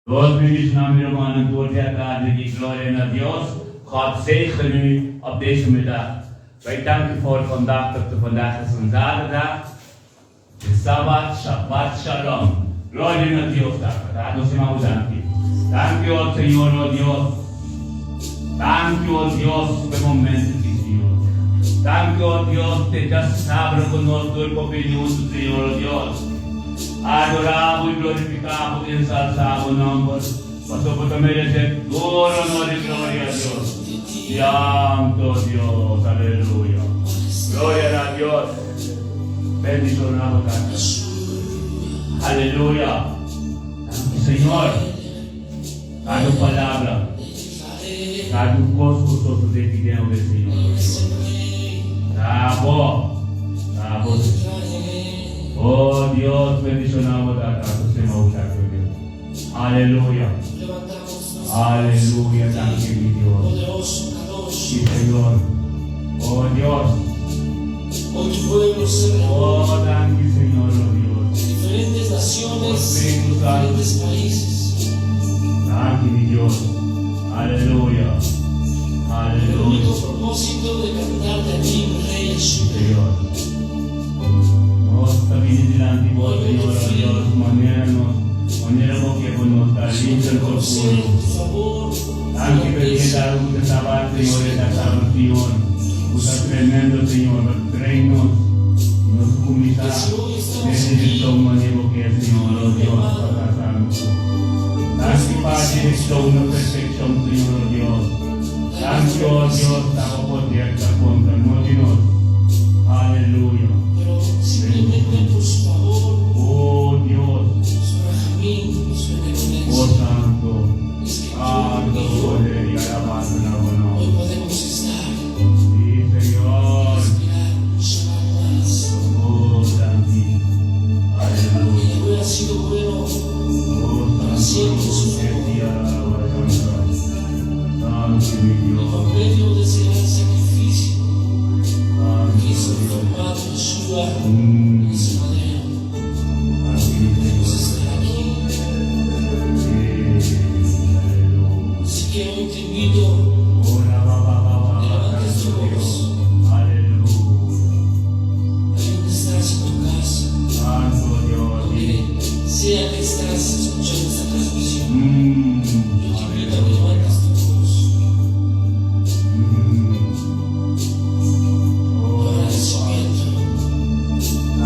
Dios bendiciona mi rumannan tur di atardi aki. Gloria na Dios. God zegen u op deze middag. Wij danken voor vandaag, dat de vandaag is een zaterdag. De Sabbat, Shabbat Shalom. Gloria na Dios, Tata. Tata, nos stima bo danki. Danki, o Señor, o Dios. Danki, o Dios, pa e momento aki, Señor. Danki, o Dios, te djasabra ku nos tur por bini huntu, Señor, o Dios. Adorá bo i glorifiká bo i ensalsá bo nòmber, pasobra bo ta meresé tur onor i gloria, Dios. Santo Dios, aleluya. Gloria na Dios. Bendishoná bo, Tata. Aleluya. Danki, Señor. Kada un palabra, kada un kos ku sosodé ki den obe, Señor, o Dios. Ta bo, ta bo, Señor. O Dios, bendishoná bo, Tata, ku stima bo, Tata, o Dios. Aleluya. Aleluya, danki, mi Dios. Si, Señor. O Dios. O danki, Señor, o Dios. O Spiritu Santu. Danki, mi Dios. Aleluya. Aleluya. Si, Señor. Nos ta bini dilanti bo, Señor, o Dios, manera nos, manera bo ke bo nos ta limpio i por puru. Danki pa e piedad ku ta sabat, Señor, e ta sabra, Señor, ku ta tremendo, Señor, pa train nos i nos kuminsá den e direkshon manera bo ke, Señor, o Dios, Tata Santu. Danki pa direkshon na perfekshon, Señor, o Dios. Danki, o Dios, ta bo poder ta konta no di nos. Aleluya. O Dios, o Santo. Santo poder y alabanza na bo nomber. Sí, Señor. Oh, danki. Aleluya. Oh, Santo, te alabanza. Danki, mi Dios. Santo Dios. Danki, mi Señor. Sí, aleluya. Así que hoy te invito Oh, la ba ba ba ba que ba, levantes tu Santo voz. Dios. Aleluya. Ahí donde estás en tu casa, Santo Dios. donde sea que estás escuchando esta transmisión. Yo te invito a que Aleluya. levantes tu voz. Tu Oh, agradecimiento. Padre.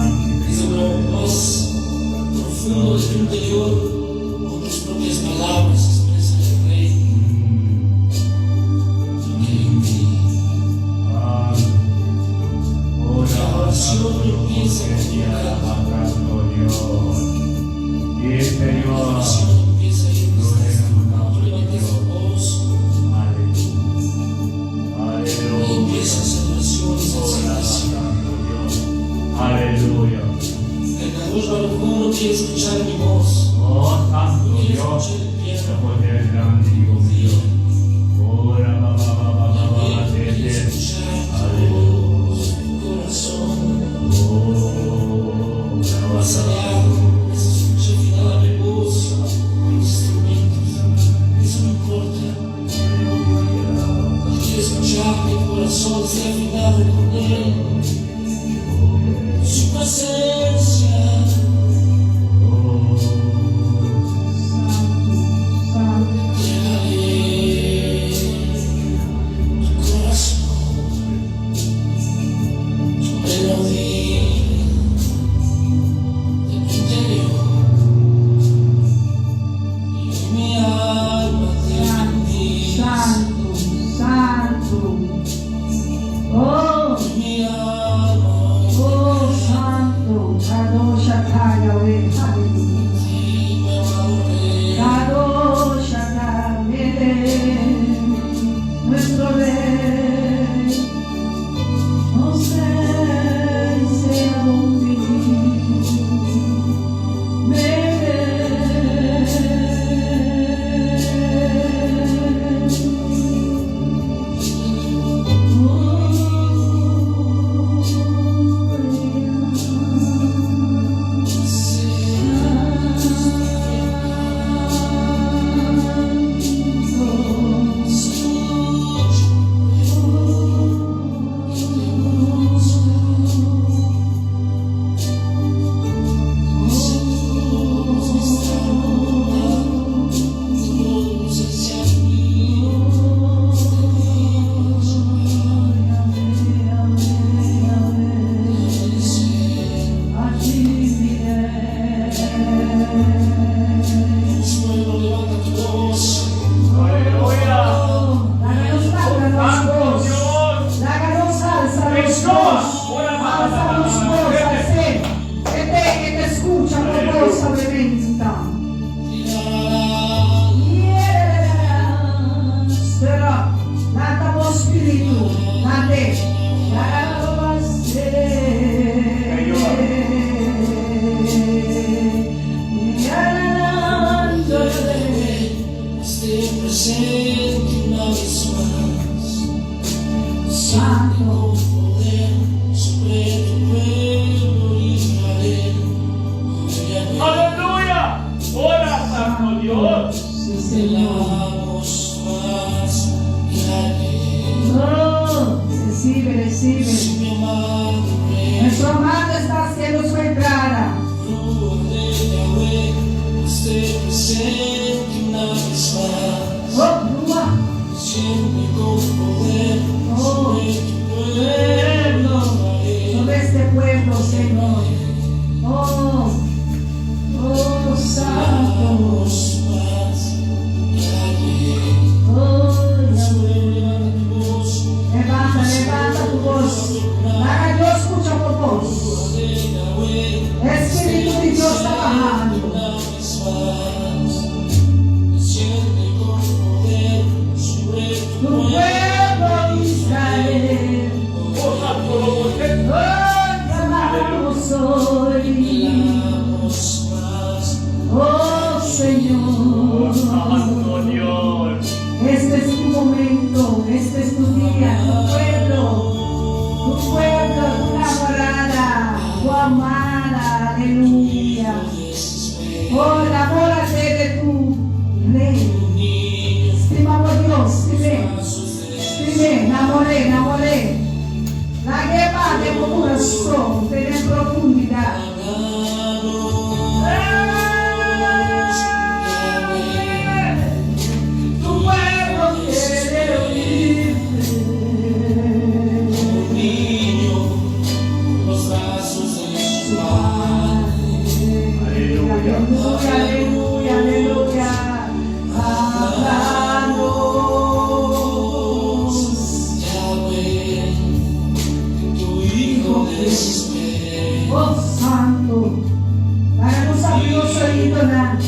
Santo. Aleluya! Ora, Santo Dios! Sí, Señor. Oh, recibe, recibe. Nuestro amado está haciendo su entrada. Oh, Rúa. Oh, pueblo, sobre este pueblo, Señor. Oh, oh, Santo. Oh, Yahweh. Levanta, levanta tu voz. Para Dios escucha tu voz. Espíritu de Dios está bajando. Tu pueblo Israel. Oh, Santo Lobo, Oh, te amamos hoy. Oh, Señor. Santo Dios! Este es tu momento, este es tu día, tu pueblo, tu enamorada, tu amada, aleluya. Oh, enamórate de tu rey. Stima bo Dios, stim'é, stim'é, enamor'é, enamor'é. Lag'é den bo kurason, den profundidat. ¡Eh! Tu pueblo quiere oírte. Aleluya. Aleluya, aleluya, aleluya. Háblanos. Hijo desespera. Oh Santo. Para nos abrir los oídos, na. Que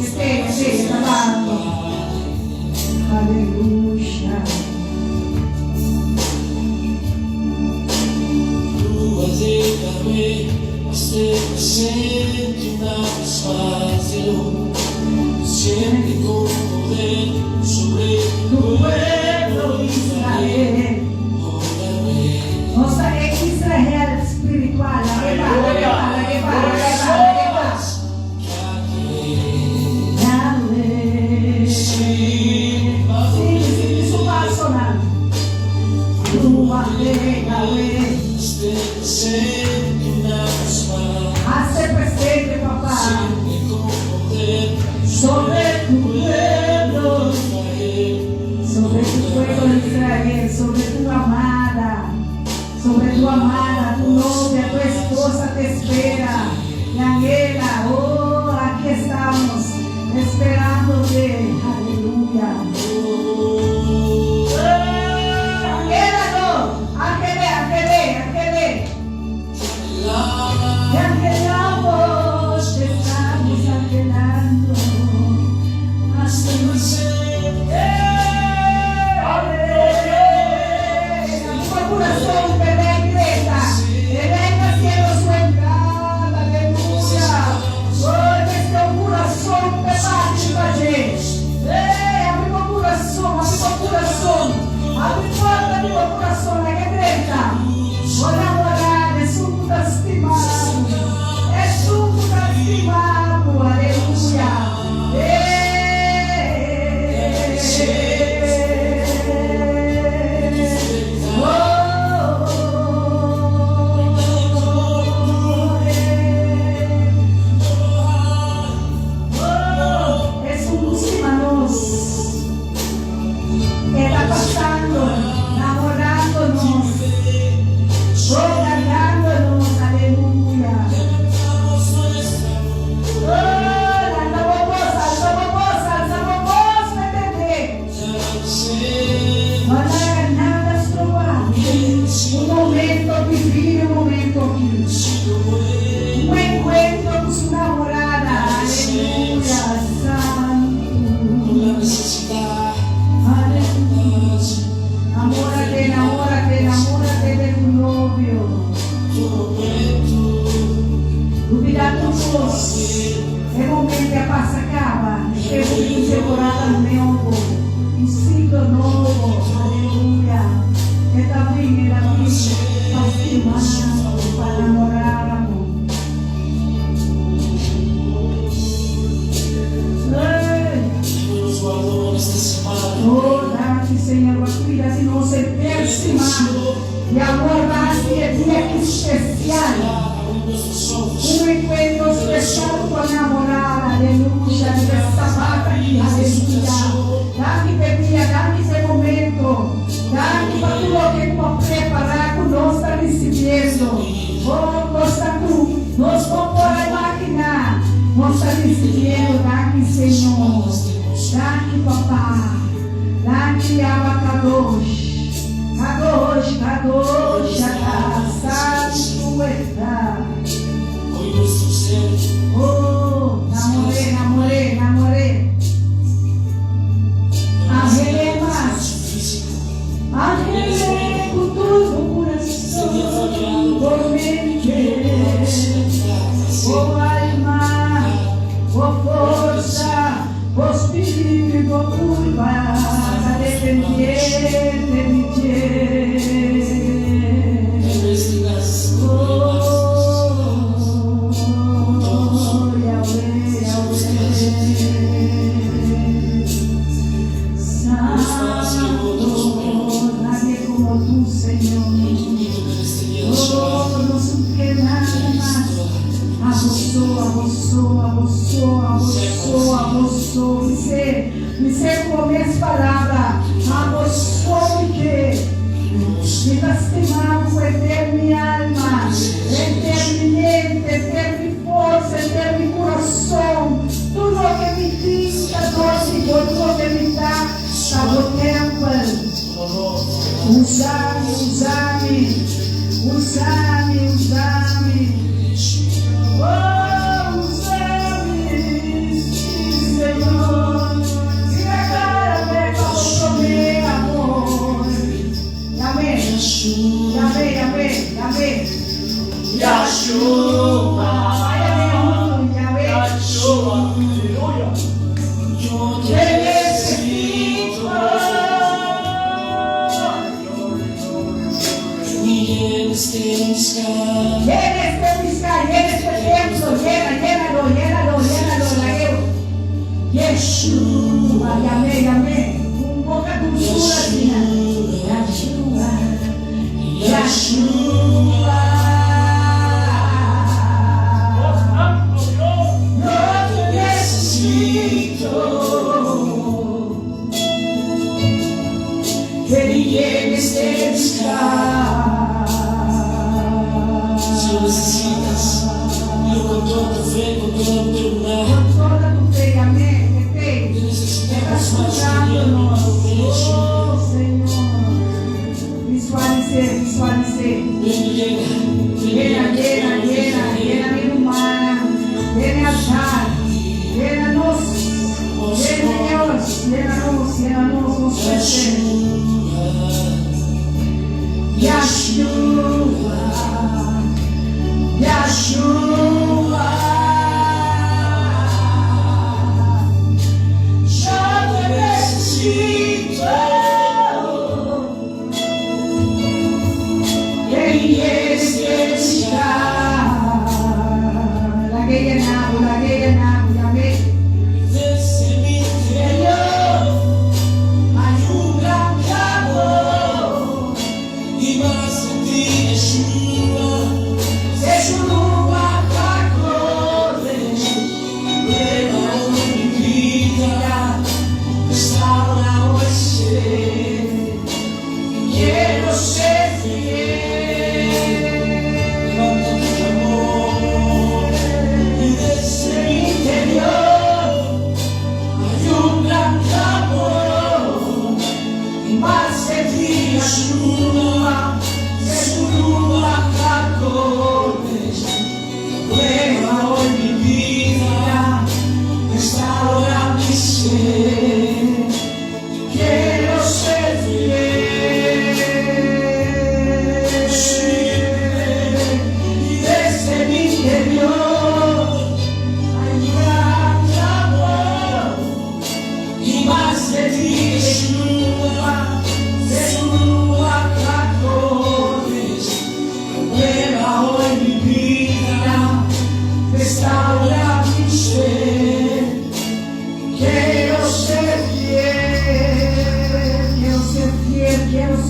te, que te, alabando. Aleluya. Rúa de Yahweh, hazte presente una vez más, desciende con poder sobre Tu pueblo Israel. Oh Yahweh. Nos ta Israel spiritual. Lag'é ba, lag'é ba, lag'é ba, lag'é ba, lag'é ba. Yahweh. Sí, sí, su personal. Rúa de Yahweh. Hazte presente una vez más, Hazte presente, papá. desciende con poder Sobre tu pueblo. Israel. Sobre tu pueblo Israel, sobre tu amada, sobre tu amada, tu novia, tu esposa te espera, te anhela. Oh, aquí estamos esperándote. Aleluya. Anhélalo, anhel'é, anhel'é, anhel'é. Te anhelamos, te estamos anhelando. Hasta presente. Tu kurason, bebé grita. Bebé haciendo su entrada, aleluya. Oh, nuestro kurason te bate, bate. Eh, habri bo kurason, habri bo kurason. Habri porta di bo kurason, lag'é drenta. Oh, namorada, esun ku ta stima. Esun ku ta stima, aleluya. Eh. Oh, eh. Oh, esun ku stima nos. E ta pasando, namorándonos, oh, cargándonos, aleluya. Oh, alsa bo bos, alsa bo bos, alsa bo bos, ¿me entendés? No haga nada estroba. Un momento divino, un momento aquí. Un encuentro con su enamorada. Aleluya, santo. Aleluya. Enamórate, enamórate, enamórate de tu novio. Lubidá tur kos. E momento a pasa kaba. E temporada nobo. Ciclo nobo, aleluya. E ta bin, el a bin pa stima bo, pa namorá bo. Ey! Oh, danki Señor, bo a cuida di nos henter siman y awor bo a haci e dia aki special. Un encuentro special cu bo namorada, aleluya, riba e sabat aki, aleluya. Danki p'e dia, danki p'e momento, danki pa tur loke cu bo a prepara cu nos ta ricibiendo. Oh, cosnan cu nos no por a imagina, nos ta ricibiendo. Danki, Señor. Danki, Papa. Danki, Abba Kadosh. Kadosh, Kadosh, Ata, Santu e ta. Oh, namor'é, namor'é, namor'é. Anhel'é mas. Anhel'é ku tur bo kurason, bo mente, bo alma, bo forsa, bo spiritu i bo kurpa ta dependiente di dje. Oh, Yahweh, Yahweh. Santo, nadie como tú, Señor. Oh, nos no ke nada mas. Abo so, abo so, abo so, abo so, abo so. Bis'é, bis'é ku bo mes palabra, abo so mi ke. Mi ta stima bo ku henter mi alma, henter mi mente, henter mi forsa, henter mi kurason. Tur loke mi tin ta dor di bo, tur loke mi ta, ta bo tèmpel. Usa mi, usa mi, usa mi, usa mi. Oh, usa mi, sí, Señor. Bira kara bèk pa bo promé amor. Yam'é, yam'é, yam'é, yam'é. Yahshua. Bai yam'é huntu, yam'é. Yahshua. Aleluya. Te necesito. Yena este Mishkan, yena este templo, yena, yénalo, yénalo, yénalo, lagu'é. Yeshua, yam'é, yam'é. Ku boka dulsura asina. Yeshua, Yeshua. Oh, Santo Dios. Yo te necesito. Que me llenes de Mishkan. Si lo necesitas, dilo con toda tu fe, con toda tu Con toda tu fe, amén. Te Te Está necesitamos más que día, mi escuchándonos. amado Yeshua. Oh, Señor. Visualice, visualice. Ven y llena, ven y Llena, llena, llena, llena, llena mi humana. Llena altar. Llénanos. Llena Dios. Llénanos, llénanos, nos Yeshua. Yeshua. Yo te necesito. Que necesita. Lag'é yena, lag'é yena, yam'é. Desde mi interior hay un gran clamor y más de ti, Yeshua. Es un Ruach HaKodesh. Prueba hoy mi vida, restaura hoy ser. Quiero ser fiel. Levanta tu clamor y desde mi interior hay un gran clamor Y más de ti, Yeshua, es un Ruach HaKodesh. Prueba hoy mi vida, restaura mi ser. Quiero ser fiel. Y desde mi interior hay un gran clamor. Y más de ti, Yeshua.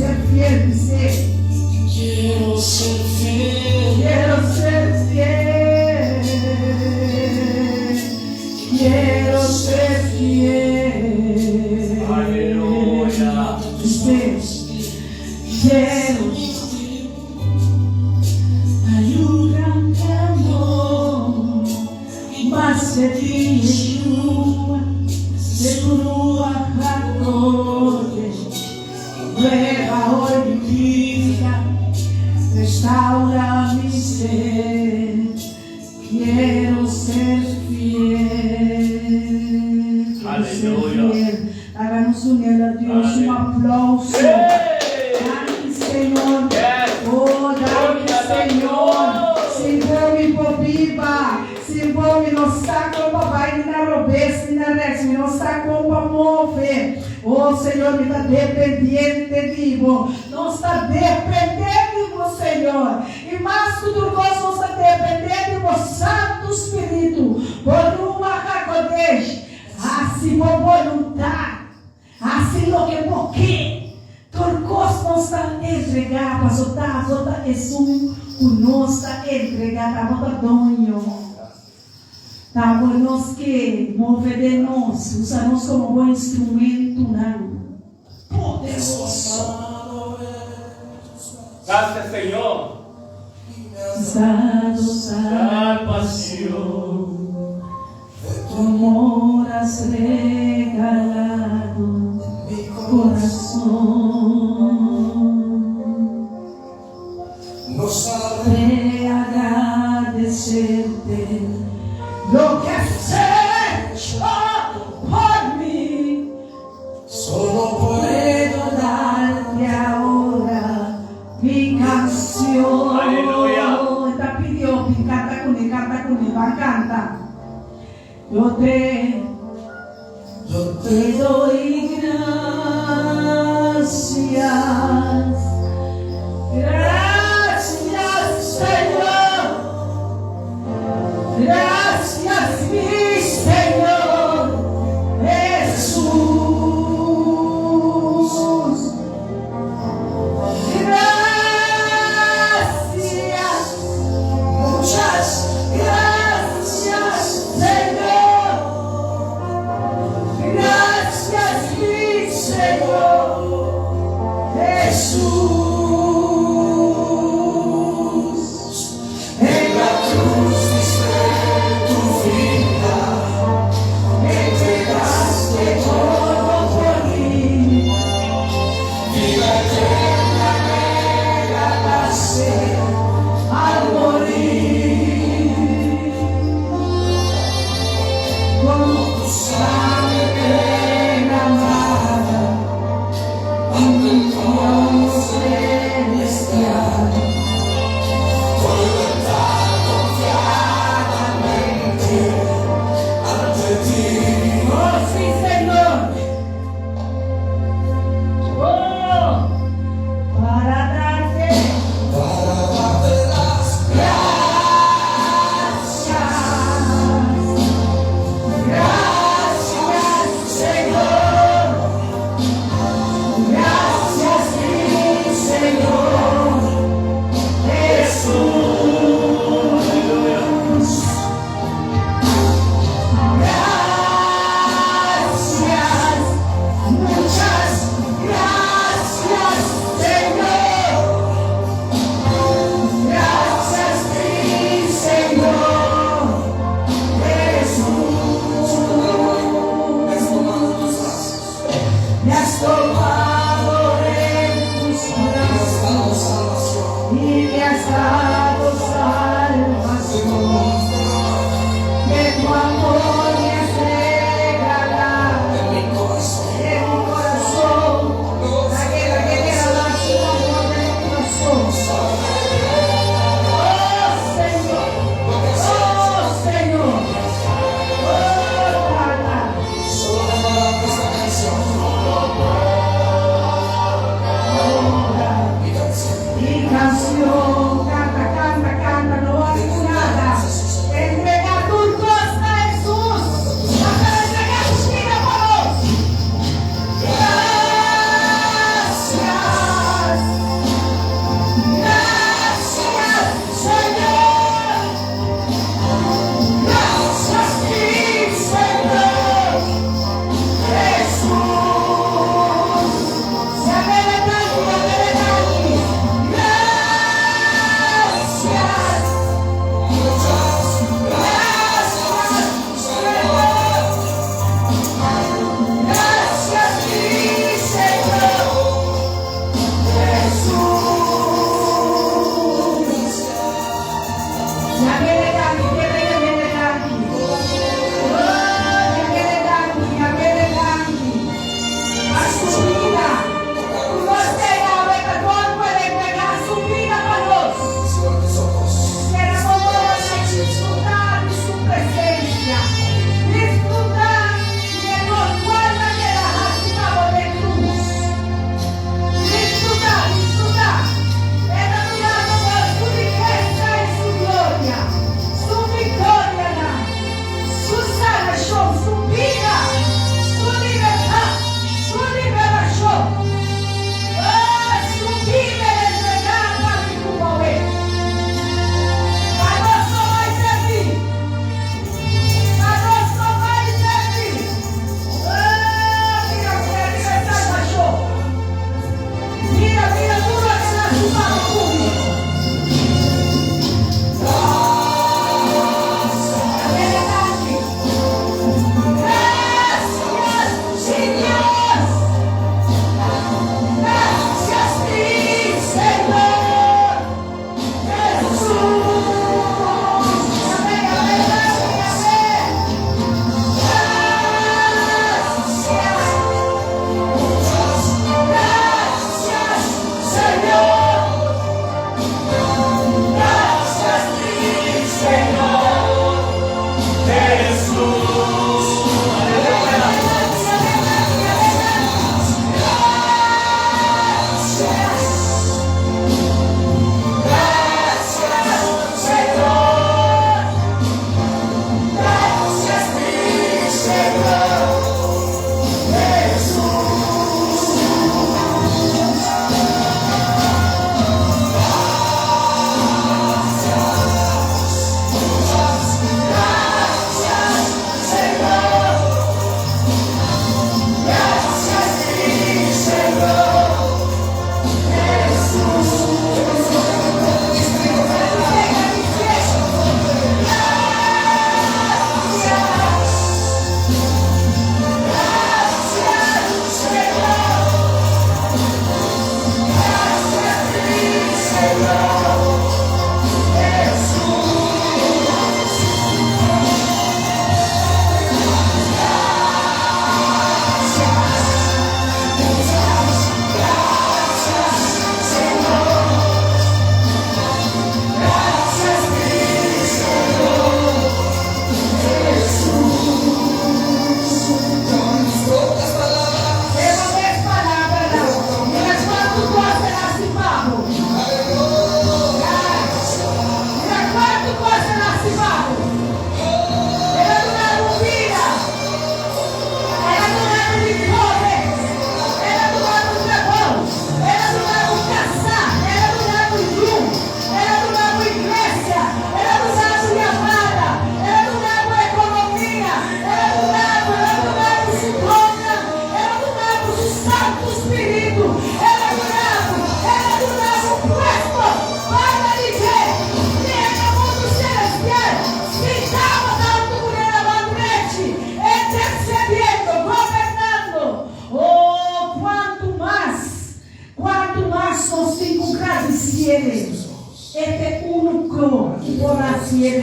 ser fiel, bis'é. Quiero ser fiel. Quiero ser fiel. Quiero ser fiel. Aleluya. Bis'é. Quiero. Hay un gran clamor, mas de ti, Yeshua, de tu Ruach HaKodesh, nueva hoy mi vida, restaura mi ser, quiero ser fiel. Quiero ser Aleluya. fiel. Hagamos un a Dios un Aleluya. aplauso. Hey! Danki, Señor. Yes. Oh, danki, Gloria a Señor. Dios. Sin bo mi por biba. Sin bo mi no sa kon pa bai ni na robes ni na rechts. Mi no sa kon pa move. Oh, Señor, mi ta dependiente di bo. Nos ta dependiente di bo, Señor. I mas ku tur kos, nos ta dependiente di bo Santu Spiritu. Bo Ruach HaKodesh. Hasi bo boluntat. Hasi loke bo ke. Tur kos nos ta entregá, paso ta bo ta esun ku nos ta entregá, ta bo ta doño. Ta bo nos ke move den nos, usa nos komo bo instrumentonan poderoso. Gracias, Señor. Dado salvación, tu amor has regalado mi corazón. No sabré De agradecerte lo que has hecho por mí. Solo puedo Puedo darte ahora mi canción. Aleluya. Ta pidió, kanta kuné, ban kanta. Yo te, Yo te te doy gracias. Gracias, Señor. Gracias, mi Señor Jesús. Gracias, muchas gracias, Señor. Gracias, mi Señor Jesús. En la cruz diste tu vida, entregaste Todo por mí. Vida eterna me Ganaste al morir. Con tu sangre derramada, ante el trono celestial. Puedo entrar confiadamente ante ti. Oh, sí, Señor. Oh, para darte Para darte las gracias. Gracias, Señor. Gracias, mi Señor Jesús. Gracias, muchas gracias, Señor. Gracias, mi Señor Jesús. Me has tomado en tus brazos, Me has tomado en tus me has brazos dado salvación. Y me has dado salvación. De tu amor me has regalado En mi corazón. En mi corazón. La guerra, la su amor en mi corazón. Oh, Señor, oh, Señor, oh, Tata. Solo para darte esta canción.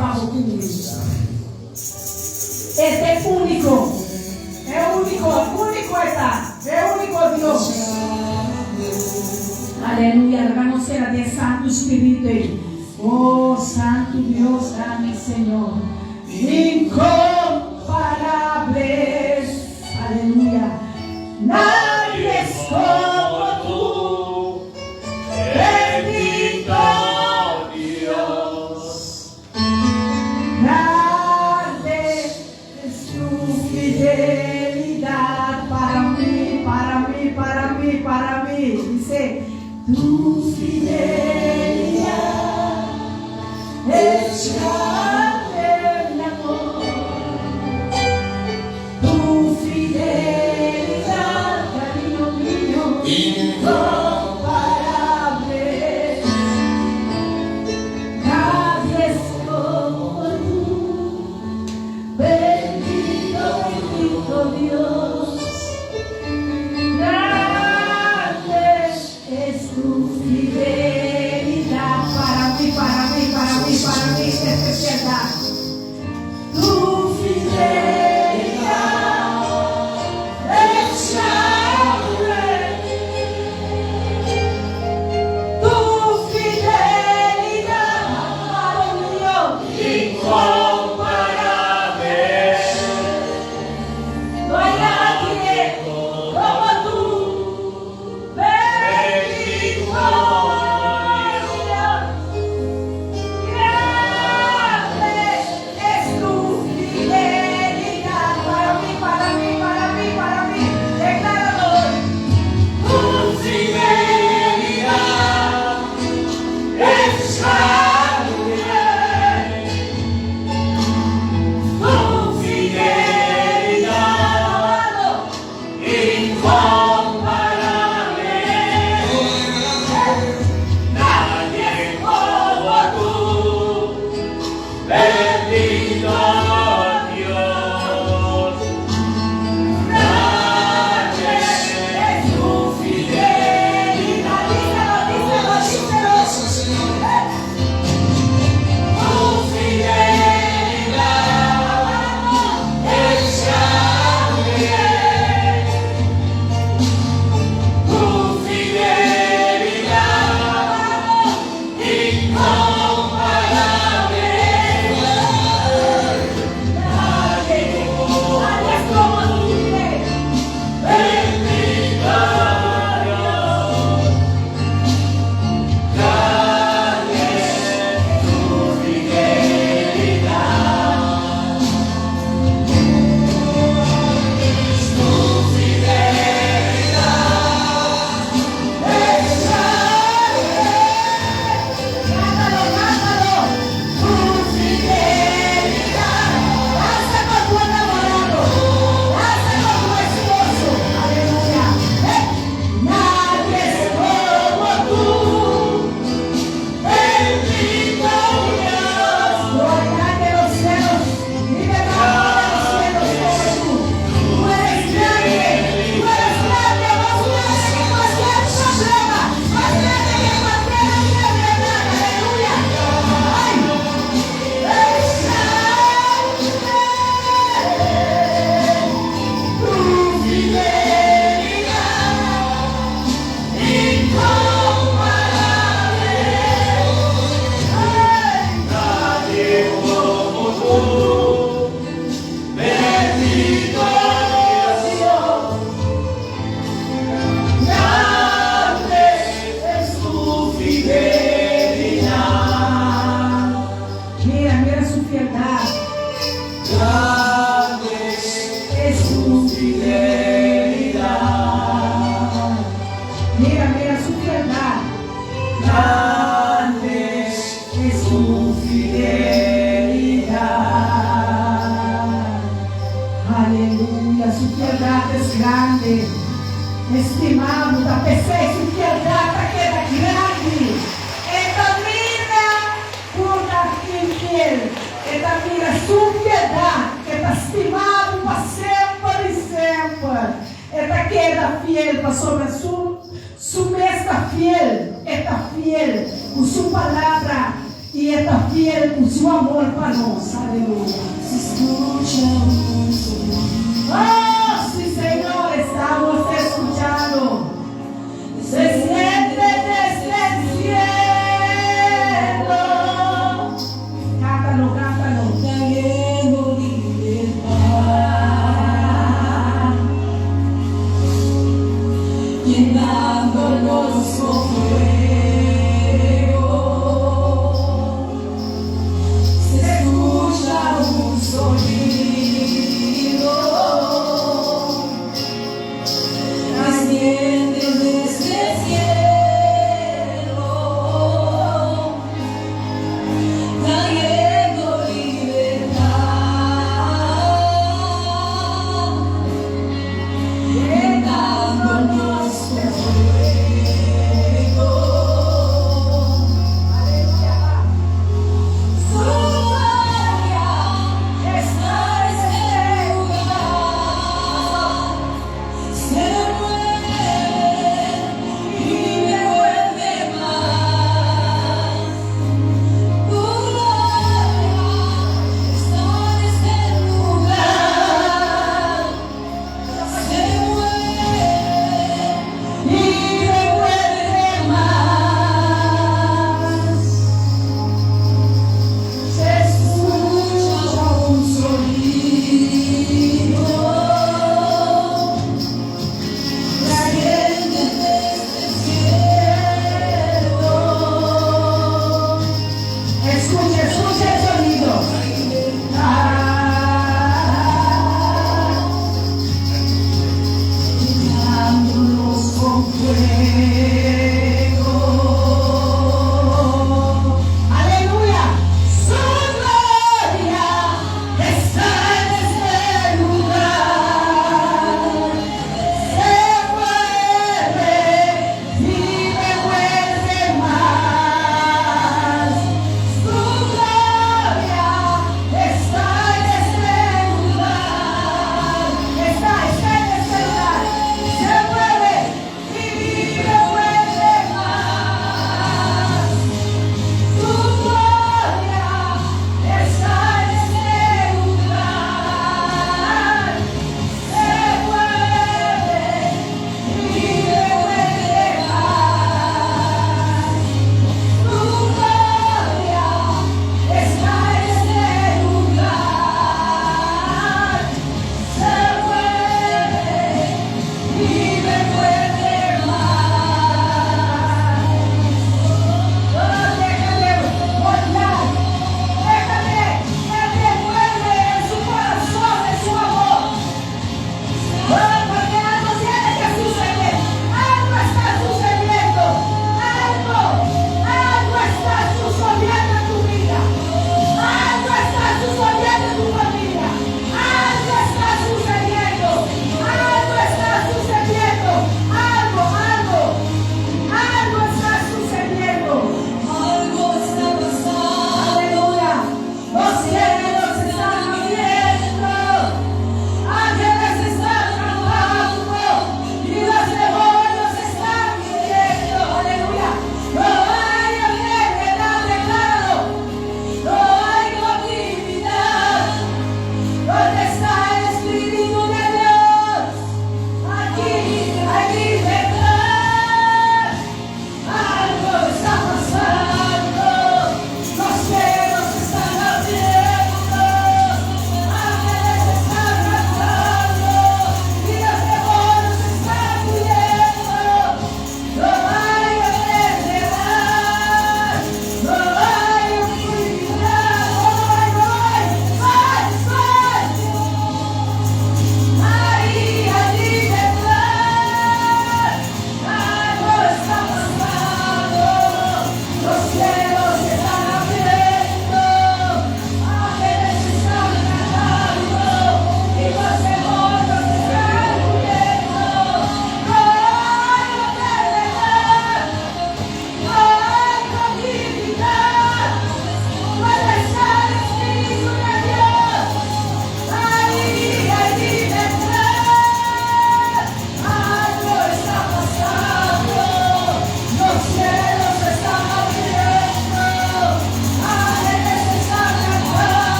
pa bo ku mi. E ta e úniko, e úniko, úniko e ta, e úniko Dios. Aleluya, laga nos keda den e Santu Spiritu ei. Oh, Santu Dios, grandi Señor, inkomparables. Aleluya. Nadie es como tu, Bendito Dios. Grande es tu fidelidad para mi, para mi, para mi, para mi. Dice, tu fidelidad es grande, mi amor. Tu fidelidad, cariño mío, incomparable. Nadie es como tú. Bendito, bendito Dios. Grande es tu fidelidad para mí, para mí, para mí, para mí, es verdad. Tu fidelidad es grande. Tu fidelidad, amado mío, Incomparable. No hay nadie como tú. Bendito Dios. Grande es tu fidelidad para mí, para mí, para mí, para mí. Decláralo hoy. Tu fidelidad es grande. Tu fidelidad Amado. incomparable. Nadie como tú. Bendito Dios. Grande Es tu fidelidad. Díselo, díselo, díselo. Gracias, Señor. Tu fidelidad es grande. Tu fidelidad incomparable. Nadie, nadie es como tú, dile. Bendito Dios. Grande es tu fidelidad. Tu fidelidad es Cántalo, cántalo. Tu fidelidad. Danza con tu enamorado. Danza con tu esposo. Aleluya. Nadie es como tú. Bendito Dios. No hay nadie en los cielos, ni debajo de los cielos como tú. Tú eres grande, tú eres grande, más grande que cualquier problema, más grande que cualquier enfermedad. Aleluya. Ay, es grande Tu fidelidad incomparable. Nadie como tú. Bendito Dios. Grande es tu fidelidad. Mira, mira su fialdad. Grande Es su fidelidad. Mira, mira su fialdad. Grande Es su fidelidad. Aleluya, su fialdad es grande. Estimado, ta p'esei su fialdad ta keda grandi. E ta mira ku ta infiel. E ta mira su fialdad, ku ta stimado pa semper i semper. E ta keda fiel pasobra su mes ta fiel, e ta fiel ku su palabra. I e ta fiel ku su amor pa nos. Aleluya. Se escucha un sonido. Oh, sí, Señor, estamos escuchando. Se siente desde el cielo. Cántalo, cántalo. Trayendo libertad, llenándonos con fuego. Se escucha un sonido, desciende desde el cielo, trayendo libertad, llenándonos con fuego. Su gloria está en este lugar. Se mueve y me vuelve más. Tu gloria está en este lugar. Se mueve y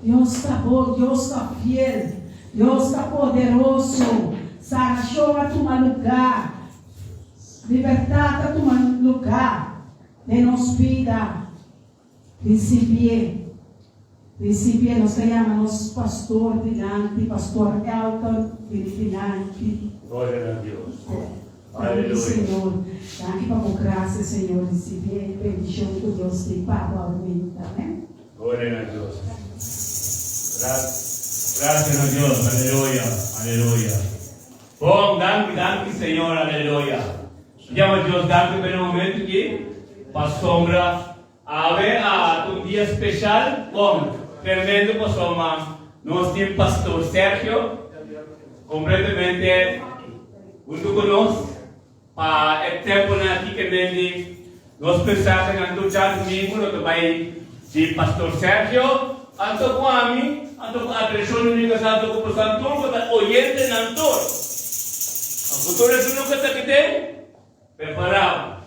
Dios ta bon, Dios ta fiel, Dios ta poderoso. Sanashon a tuma lugá, libertat a tuma lugá den nos bida. Risibié, risibié. Nos ta yama nos pastor dilanti, Pastor Elton, bini dilanti. Gloria na Dios. Danki, Aleluya. Señor. Danki pa bo gracia, Señor. Risibié e bendishon ku Dios tin pa bo awe. Amèn. Gloria na Dios. Gracias na Dios. Aleluya. Aleluya. Bon, danki, danki, Señor. Aleluya. Yama Dios danki pa e momento aki. Pasobra awe ta un dia spesial. Bon, tremendo, pasobra nos tin Pastor Sergio kompletamente huntu ku nos pa e tempunan aki ke mendi nos mensahenan tur djadumingu lo ta bai di Pastor Sergio anto ku ami, anto ku Adreshon Domingo Santo ku boso tur ku ta oyentenan tur. Pa futuro esun ku ta kiten prepará.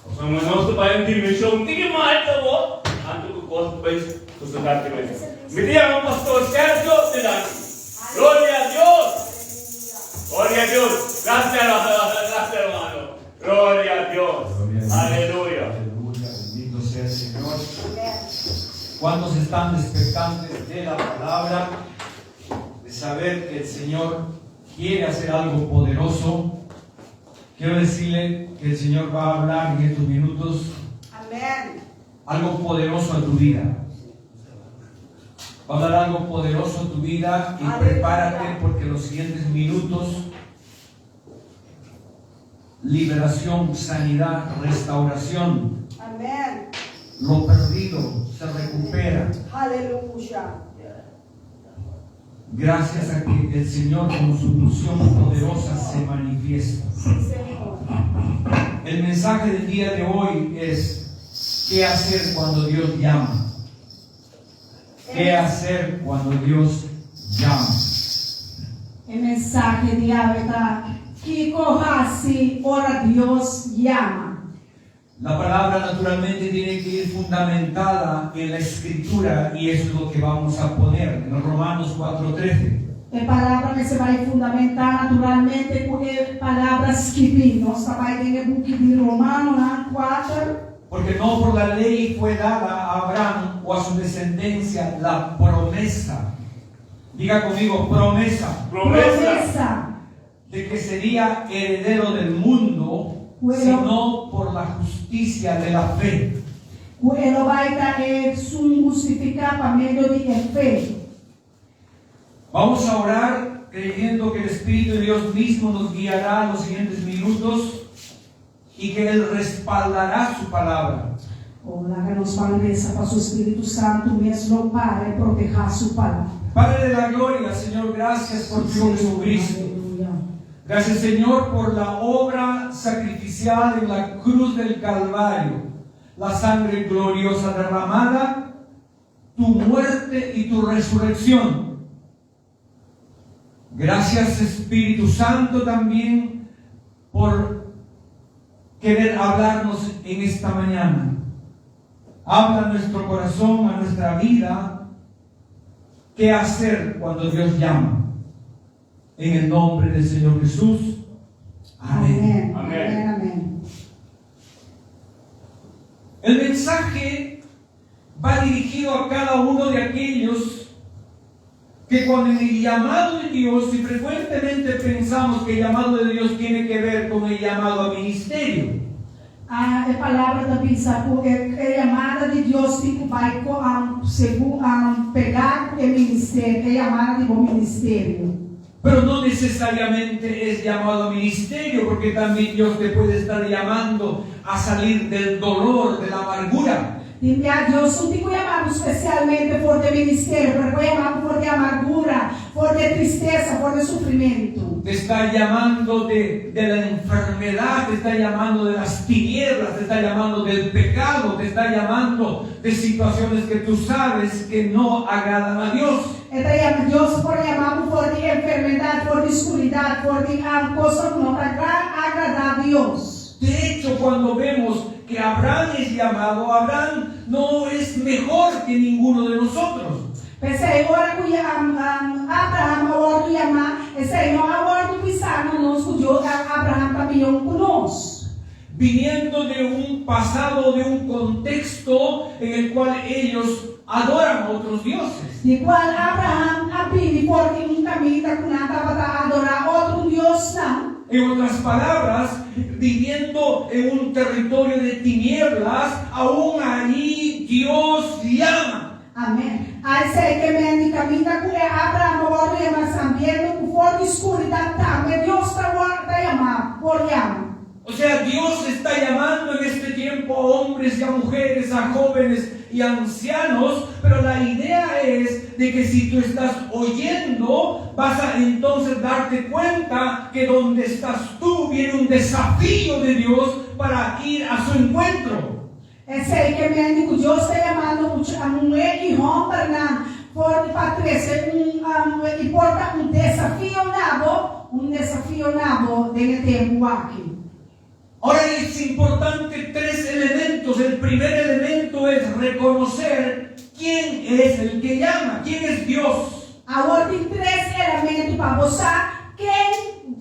Pasobra nos ta bai un dimenshon tiki mas alto awor, anto ku kos ta bai sosodá tremendo. Mi ta yama Pastor Sergio dilanti. Gloria a Dios! Gloria a Dios! Gracias, gracias, hermano. Gloria a Dios. Aleluya. Aleluya, bendito sea el Señor. ¿Cuántos están expectantes de la palabra? De saber que el Señor quiere hacer algo poderoso. Quiero decirle que el Señor va a hablar en estos minutos Amèn. Algo poderoso a tu vida. Va a hablar algo poderoso a tu vida y Aleluya. Prepárate porque los siguientes minutos liberación, sanidad, restauración. Amèn. Lo perdido se recupera. Aleluya. Gracias a que el Señor con su unción poderosa se manifiesta. Sí, Señor. El mensaje del día de hoy es: ¿qué hacer cuando Dios llama? ¿Qué hacer cuando Dios llama? E mensahe di awe ta: Kiko hasi ora Dios yama? La palabra naturalmente tiene que ir fundamentada en la escritura y eso es lo que vamos a poner en Romanos 4.13. E palabra mester bai fundamentá naturalmente ku e palabra skirbí. Nos ta bai den e buki di Romanonan 4. Porque no por la ley fue dada a Abraham o a su descendencia la promesa. Diga conmigo: promesa. Promesa. Promesa. De que sería heredero del mundo, Bueno. sino por la justicia de la fe. Ku e lo bai ta esun hustifiká pa medio di fe. Vamos a orar creyendo que el Espíritu de Dios mismo nos guiará en los siguientes minutos y que Él respaldará su palabra. O laga nos ban resa pa Spiritu Santu mes lo para i protehá su palabra. Padre de la gloria, Señor, gracias por tu Hijo Jesucristo. Aleluya. Gracias, Señor, por la obra sacrificial en la cruz del Calvario, la sangre gloriosa derramada, tu muerte y tu resurrección. Gracias, Espíritu Santo, también por querer hablarnos en esta mañana. Habla a nuestro corazón, a nuestra vida, qué hacer cuando Dios llama. En el nombre del Señor Jesús. Amén. Amèn. Amèn. Amèn. Amèn. El mensaje va dirigido a cada uno de aquellos que cuando en el llamado de Dios, y frecuentemente pensamos que el llamado de Dios tiene que ver con el llamado a ministerio. E palabra ta bisa ku e yamada di Dios tin ku bai ku segun pegá ku e ministerio, e yamada di bo ministerio. Pero no necesariamente es llamado a ministerio, porque también Dios te puede estar llamando a salir del dolor, de la amargura. Tin bia Dios no tin ku yama spesialmente for di ministerio, pero por yama for di amargura, for di tristesa, for di sufrimentu. Te está llamando de la enfermedad, te está llamando de las tinieblas, te está llamando del pecado, te está llamando de situaciones que tú sabes que no agradan a Dios. E ta yama, Dios por yama for di enfermedat, for di oskuridat, for di kos ku no ta agradá Dios. De hecho, cuando vemos que Abraham es llamado, Abraham no es mejor que ninguno de nosotros. P'esei, ora ku Abraham a wòrdu yamá, esei no a wòrdu bisá na nos ku Dios Abraham ta mihó ku nos. Viniendo de un pasado, de un contexto en el cual ellos adoran otros dioses. Di kual Abraham a bini for di un kaminda ku nan tabata adorá otro diosnan. En otras palabras, viviendo en un territorio de tinieblas, aún allí Dios llama. Amèn. A Esei ke men di kaminda ku e Abraham a wòrdu yamá sambiendo ku for di skuridat tambe Dios ta ta yamá, por yama. O sea, Dios está llamando en este tiempo a hombres y a mujeres, a jóvenes y ancianos, pero la idea es de que si tú estás oyendo, vas a entonces darte cuenta que donde estás tú viene un desafío de Dios para ir a su encuentro. Esei ke men di ku Dios ta yamando mucha muhé i hòmbernan for di pa trese un i por ta un desafio na bo, un desafio na bo den e tempu aki. Ahora es importante tres elementos. El primer elemento es reconocer quién es el que llama, quién es Dios. Awor tin tres elemento pa bo sa ken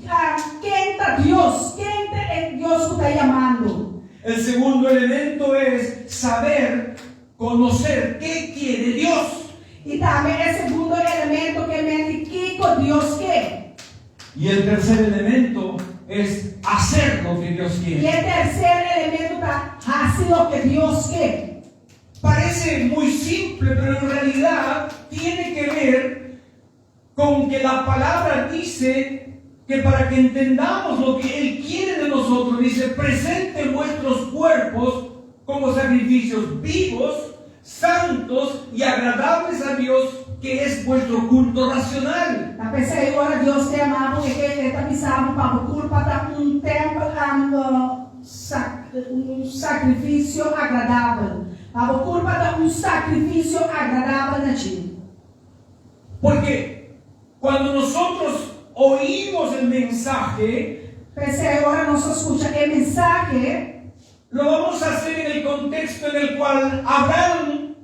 ken ta Dios, ken ta e Dios ku ta yamando. El segundo elemento es saber, conocer qué quiere Dios. I tambe e segundo elemento ke men di kiko Dios ke. Y el tercer elemento es hacer lo que Dios I quiere. e terser elemento ta hasi loke Dios ke. Parece muy simple, pero en realidad tiene que ver con que la palabra dice que para que entendamos lo que Él quiere de nosotros, dice: "Presenten vuestros cuerpos como sacrificios vivos, santos y agradables a Dios, que es vuestro culto racional". Ta p'esei ora Dios ta yama bo, e ta bisa bo pa bo kurpa ta un tèmpel, un sakrifisio agradabel. Pa bo kurpa ta un sakrifisio agradabel na dje. Porque cuando nosotros oímos el mensaje, P'esei ora nos skucha e mensahe, lo vamos a hacer en el contexto en el cual Abraham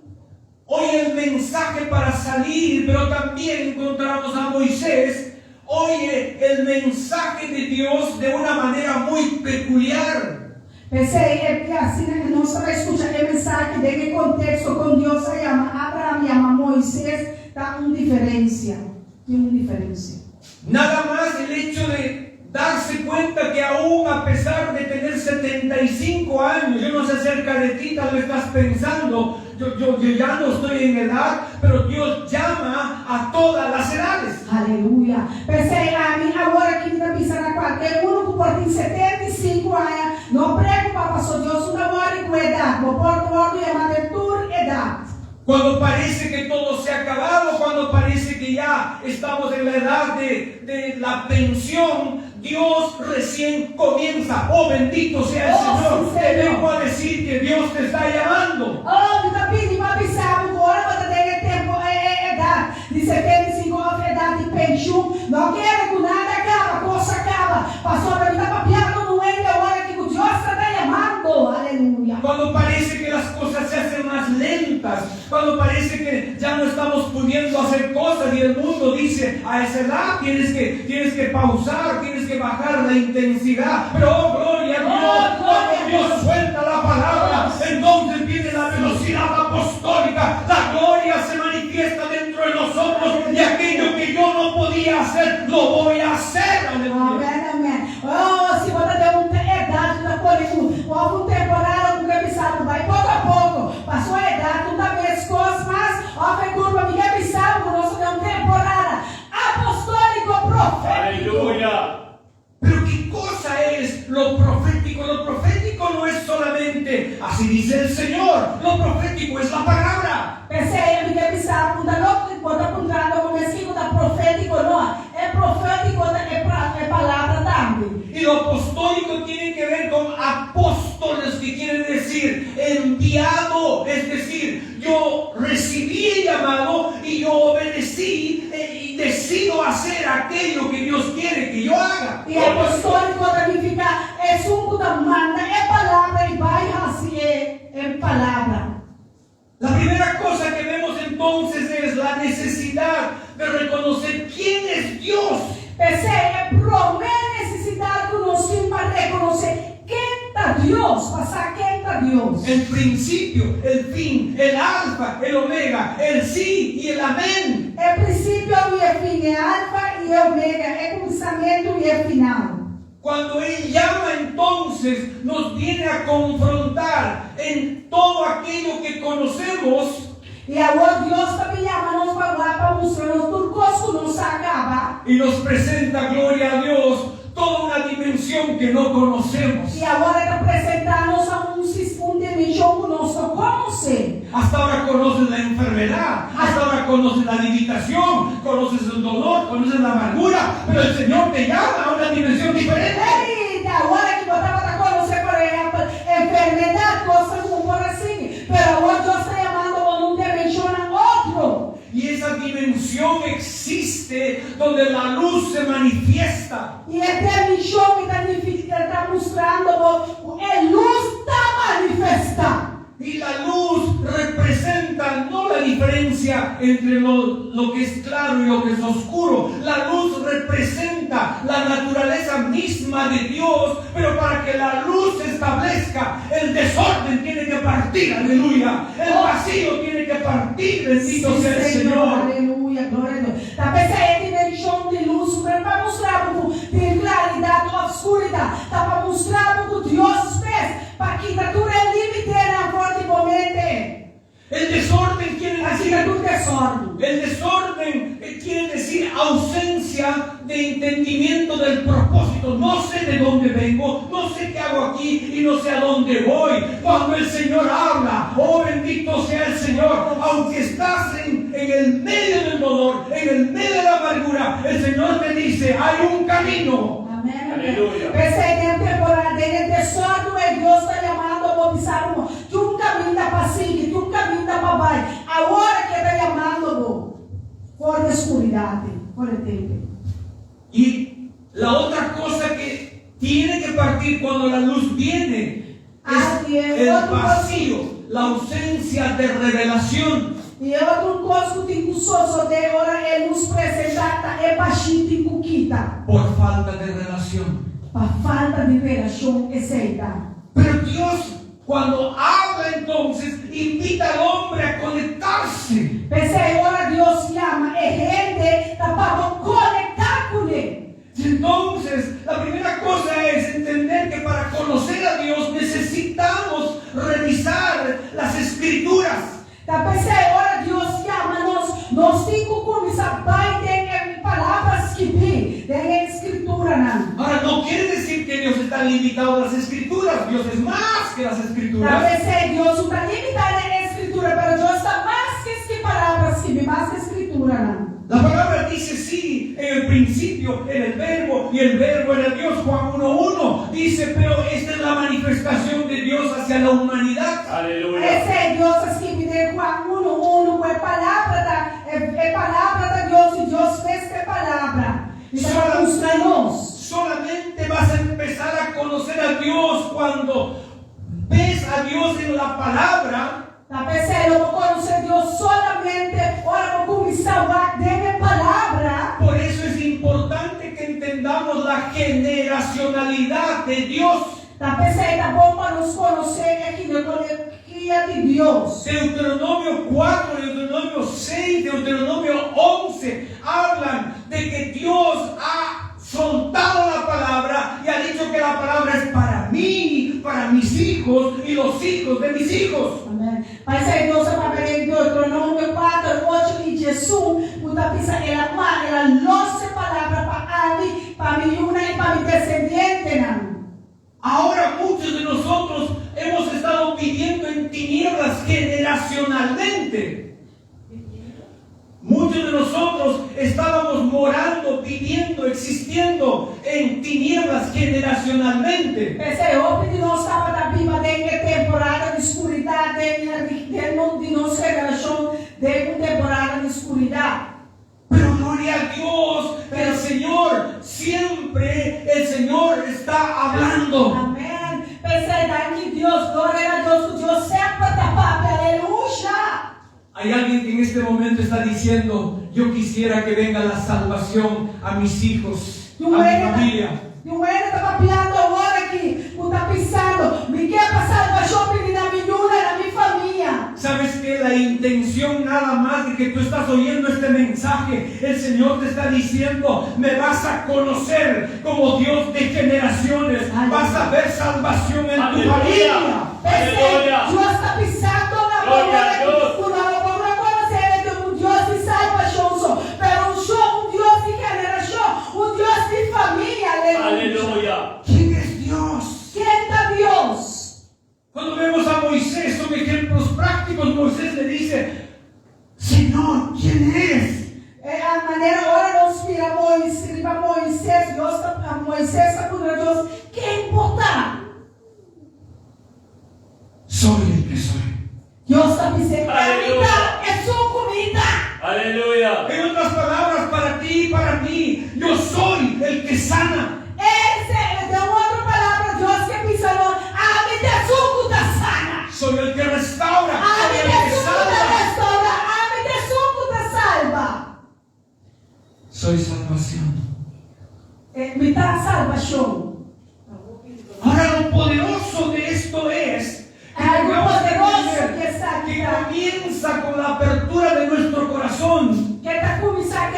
oye el mensaje para salir, pero también encontramos a Moisés, oye el mensaje de Dios de una manera muy peculiar. P'esei e asina ku nos ta skucha e mensahe den e konteksto kon Dios a yama Abraham, yama Moises, ta un diferensia. Tin un diferensia. Nada más el hecho de darse cuenta que aún a pesar de tener 75 años, yo no sé acerca de ti, tal vez estás pensando: Yo ya no estoy en edad", pero Dios llama a todas las edades. Aleluya. P'esei ami awor aki ta bisa na kualke un ku por tin 75 aña, no preokupá, pasó Dios no ta wòri ku edat, bo por wòrdu yamá den tur edat. Cuando parece que todo se ha acabado, cuando parece que ya estamos en la edad de la pensión, Dios recién comienza. Oh, bendito sea el Oh, Señor. sí, Te Señor. vengo a decir que Dios te está llamando. Oh, mi ta pidi pa bisa bo, ora bo ta den tempu e edat di 75 òf edat di penshun, no kere ku nada a kaba, kos a kaba. Pasó mi ta papiando no hende awor aki ku Dios ta yamando. Aleluya. Cuando parece que las cosas se hacen más lentas, cuando parece que ya no estamos pudiendo hacer cosas y el mundo dice: "A esa edad tienes que pausar, tienes que bajar la intensidad". Pero oh, gloria a Dios, Oh, gloria cuando a Dios Dios. suelta la palabra, entonces viene la velocidad apostólica, la gloria se manifiesta dentro de nosotros y aquello que yo no podía hacer, lo voy a hacer. Aleluya. Amèn, amèn. Oh, si bo ta den un edat, ta pone un temporada ku revisá, bai poko a poko. Pasó edat, no ta mes kos mas, òf e kurpa, mi ke bisa, ku nos tin un temporada apostóliko profétiko. Aleluya. Pero ¿qué cosa es lo profético? Lo profético no es solamente "así dice el Señor". Lo profético es la palabra. P'esei, mi ke bisa, punta no, bo ta puntrando kon es ku ta profétiko, no. E profétiko e palabra tambe. Y lo apostólico tiene que ver con apóstoles, que quiere decir enviado. Es decir, yo recibí el llamado y yo obedecí y decido hacer aquello que Dios quiere que yo haga. I apostóliko ta nifiká esun ku ta manda e palabra i bai hasi e palabra. La primera cosa que vemos entonces es la necesidad. reconocer quién es Dios. P'esei, e promé nesesidat ku nos tin pa rekonosé ken ta Dios, pa sa ken ta Dios. El principio, el fin, el alfa, el omega, el sí y el amén. E prinsipio i e fin, e alfa i e omega, e kuminsamentu i e final. Cuando Él llama entonces nos viene a confrontar en todo aquello que conocemos. I awor Dios ta bin yama nos pa wak pa mustra nos tur kos ku nos sa kaba. Y nos presenta, gloria a Dios, toda una dimensión que no conocemos. I awor e ta presentá nos a un un dimenshon ku nos no konosé. Hasta ahora conoces la enfermedad, hasta ahora conoces la limitación, conoces el dolor, conoces la amargura, pero el Señor te llama a una dimensión diferente. Ei, te awor aki bo tabata konosé, por ehèmpel, enfermedat, kosnan ku bo por a sigui, pero awor Dios ta yamando bo na un dimenshonnan otro. Y esa dimensión existe donde la luz se manifiesta. I e dimenshon ei ta nifiká, ta mustrando bo ku e lus ta manifestá. Y la luz representa no la diferencia entre lo, lo que es claro y lo que es oscuro. La luz representa la naturaleza misma de Dios, pero para que la luz se establezca, el desorden tiene que partir, aleluya. El vacío tiene que partir, bendito Sí, sea el Señor. Aleluya, gloria a Dios. Ta p'esei e dimenshon di lus no ta pa mustra bo ku tin klaridat òf skuridat. Ta pa mustra bo ku Dios mes pa kita tur e límitenan for di bo mente. El desorden quiere Pa decir kita tur desòrdu. El desorden quiere decir ausencia de entendimiento del propósito. No sé de dónde vengo, no sé qué hago aquí y no sé a dónde voy. Cuando el Señor habla, oh, bendito sea el Señor, aunque estás en el medio del dolor, en el medio de la amargura, el Señor te dice: hay un camino. Amèn. Amèn. Aleluya. P'esei den temporada den e desòrdu ei Dios ta yamando bo bisa bo tin un kaminda pa sigui, tin un kaminda pa bai. Awor ku e ta yamando bo for di skuridat, for di tempu. Y la otra cosa que tiene que partir cuando la luz viene es Así es. el Otro vacío, la ausencia de revelación. I e otro kos ku tin ku sosodé ora e lus presentá ta e bashí tin ku kita. Por falta de relación. Pa falta di relashon esei ta. Pero Dios, cuando habla entonces, invita al hombre a conectarse. P'esei ora Dios yama e hende ta pa bo konektá kuné. Y entonces, la primera cosa es entender que para conocer a Dios necesitamos revisar las escrituras. Ta p'esei ora Dios yama nos, nos tin ku kuminsá bai den e palabra skibí, den e Skrituranan. Ahora, no quiere decir que Dios está limitado a las escrituras. Dios es más que las Ta escrituras. p'esei Dios no ta limitá na e Skritura, pero Dios ta mas ku palabra skibí, mas ku Skrituranan. La palabra dice sí, en el principio era el verbo y el verbo era Dios. Juan 1.1 dice, pero esta es la manifestación de Dios hacia la humanidad. Aleluya. Esei Dios a skirbi den Juan 1:1, ku e palabra ta, e, e palabra ta Dios i Dios mes ta e palabra. I ta pa mustra nos. Solamente vas a empezar a conocer a Dios cuando ves a Dios en la palabra. Ta p'esei lo bo konosé Dios solamente ora bo kuminsá wak den e palabra. Por eso es importante que entendamos la generacionalidad de Dios. Ta p'esei ta bon pa nos konosé e genealogia di Dios. Deuteronomio 4, Deuteronomio 6, Deuteronomio 11 hablan de que Dios ha soltado la palabra y ha dicho que la palabra es para mí, para mis hijos y los hijos de mis hijos. Amèn. P'esei Dios a papia den Deuteronomio 4, 8 i 11, ku ta bisa el a el a lòs e palabra pa ami, pa mi yunan i pa mi desendientenan. Ahora muchos de nosotros hemos estado viviendo en tinieblas generacionalmente. Muchos de nosotros estábamos morando, viviendo, existiendo en tinieblas generacionalmente. P'esei hopi di nos tabata biba den temporada di skuridat, den, den, di nos generashon, den un temporada di skuridat. Pero gloria a Dios, que el Señor, siempre el Señor está hablando. Amèn. P'esei danki Dios, gloria na Dios, ku Dios semper ta papia, aleluya. Hay alguien que en este momento está diciendo: "Yo quisiera que venga la salvación a mis hijos, a mi familia". Tin un hende ta papiando awor aki ku ta pensando, "Mi ke pa salbashon bini na mi yunan, na mi famia". ¿Sabes que la intención nada más de que tú estás oyendo este mensaje, el Señor te está diciendo: "Me vas a conocer como Dios de generaciones, vas a ver salvación en tu Aleluya. familia"? P'esei, Aleluya. Dios ta pensando na Gloria a Dios. ku no por rekonosé komo un Dios di salbashon, so, pero un Dios di generashon, un Dios di famia. Aleluya. Aleluya. ¿Quién es Dios? Ken ta Dios? Cuando vemos a Moisés, son ejemplos prácticos. Moisés le dice: "Señor, ¿quién eres?". E a manera ora nos mira Moisés, riba Moisés, Dios ta, Moisés ta puntra Dios, "Ken bo ta?" "Soy el que soy". Dios ta diciendo, Aleluya. "Esun ku mi ta". Aleluya. En otras palabras, para ti y para mí, yo soy el que sana. Esei, den otro palabra, Dios ke bisa nos, "Ami ta esun ku ta sana". Soy el que restaura. Ami Soy el ta que esun ku ta salva. Restourá. Ami ta esun ku ta salba. Soy salvación. Mi ta salbashon. Ahora, lo poderoso de esto es que Algo tengamos que poderoso entender que está aquí. Que comienza con la apertura de nuestro corazón Ku ta kuminsá ku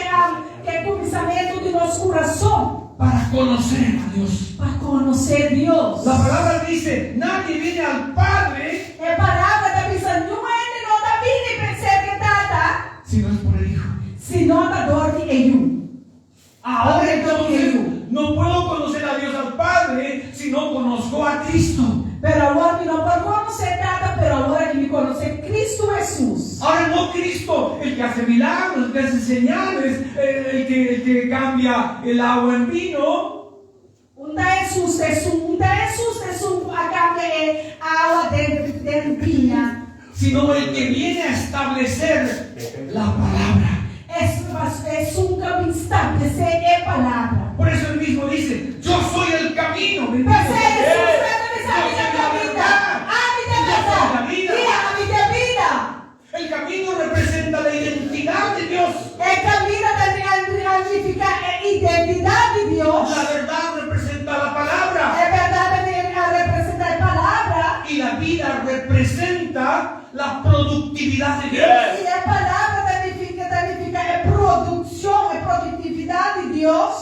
e kuminsamentu di nos kurason para conocer a Dios. Pa konosé Dios. La palabra dice: "Nadie viene al Padre E palabra ta bisa, "Ningun hende no ta bini serka Tata si no es por el Hijo". si no ta dor di e Yu". Ahora entonces no puedo conocer a Dios al Padre si no conozco a Cristo. Pero awor mi no por konosé Tata, pero awor ku mi konosé Kristu Hesus. Ahora no Cristo el que hace milagros, el que hace señales, el que cambia el agua en vino, Un ta Hesus, Hesus, un ta Hesus, Hesus a kambia e awa den biña. Sino el que viene a establecer la palabra. Esun ku a bin establesé e palabra. Por eso él mismo dice: "Yo soy el camino". Bendito P'esei sea. Hesus ta bisa, Yo "Ami soy ta la kaminda, verdad. ami ta Yo soy la berdat, vida. i ami ta bida". El camino representa la identidad de Dios. E kaminda ta signifiká e identidat di Dios. La verdad representa la palabra. E berdat ta representá e palabra. Y la vida representa la productividad de Dios. Yes. I e palabra ta nifiká e produkshon, e produktividat di Dios.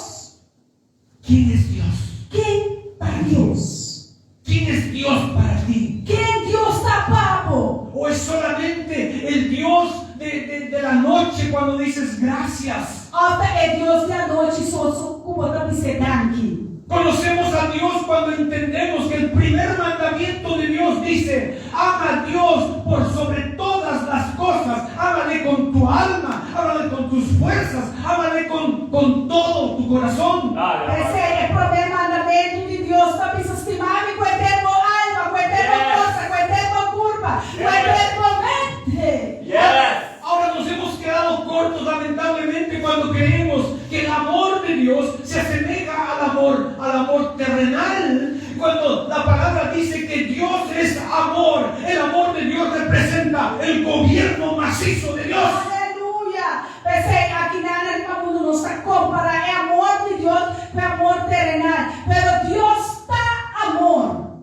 ¿Quién es Dios? Ken ta Dios? ¿Quién es Dios para ti? Ken Dios ta pa bo? ¿O es solamente el Dios de la noche cuando dices gracias? Òf ta e Dios di anochi so so ku bo ta bisa danki? Conocemos a Dios cuando entendemos que el primer mandamiento de Dios dice: "Ama a Dios por sobre todas las cosas, ámale con tu alma, ámale con tus fuerzas, ámale con todo tu corazón". Dale, Esei ta e promé mandamentu di Dios. Ta bisa stima mi ku henter bo alma, ku henter bo forsa, ku henter bo kurpa, ku henter bo mente. Yes. Ahora nos hemos quedado cortos, lamentablemente, cuando creemos que el amor de Dios se asemeja al amor terrenal. Cuando la palabra dice que Dios es amor, el amor de Dios representa el gobierno macizo de Dios. Aleluya. P'esei aki na mundu nos ta kompará e amor di Dios ku amor terenal. Pero Dios ta amor.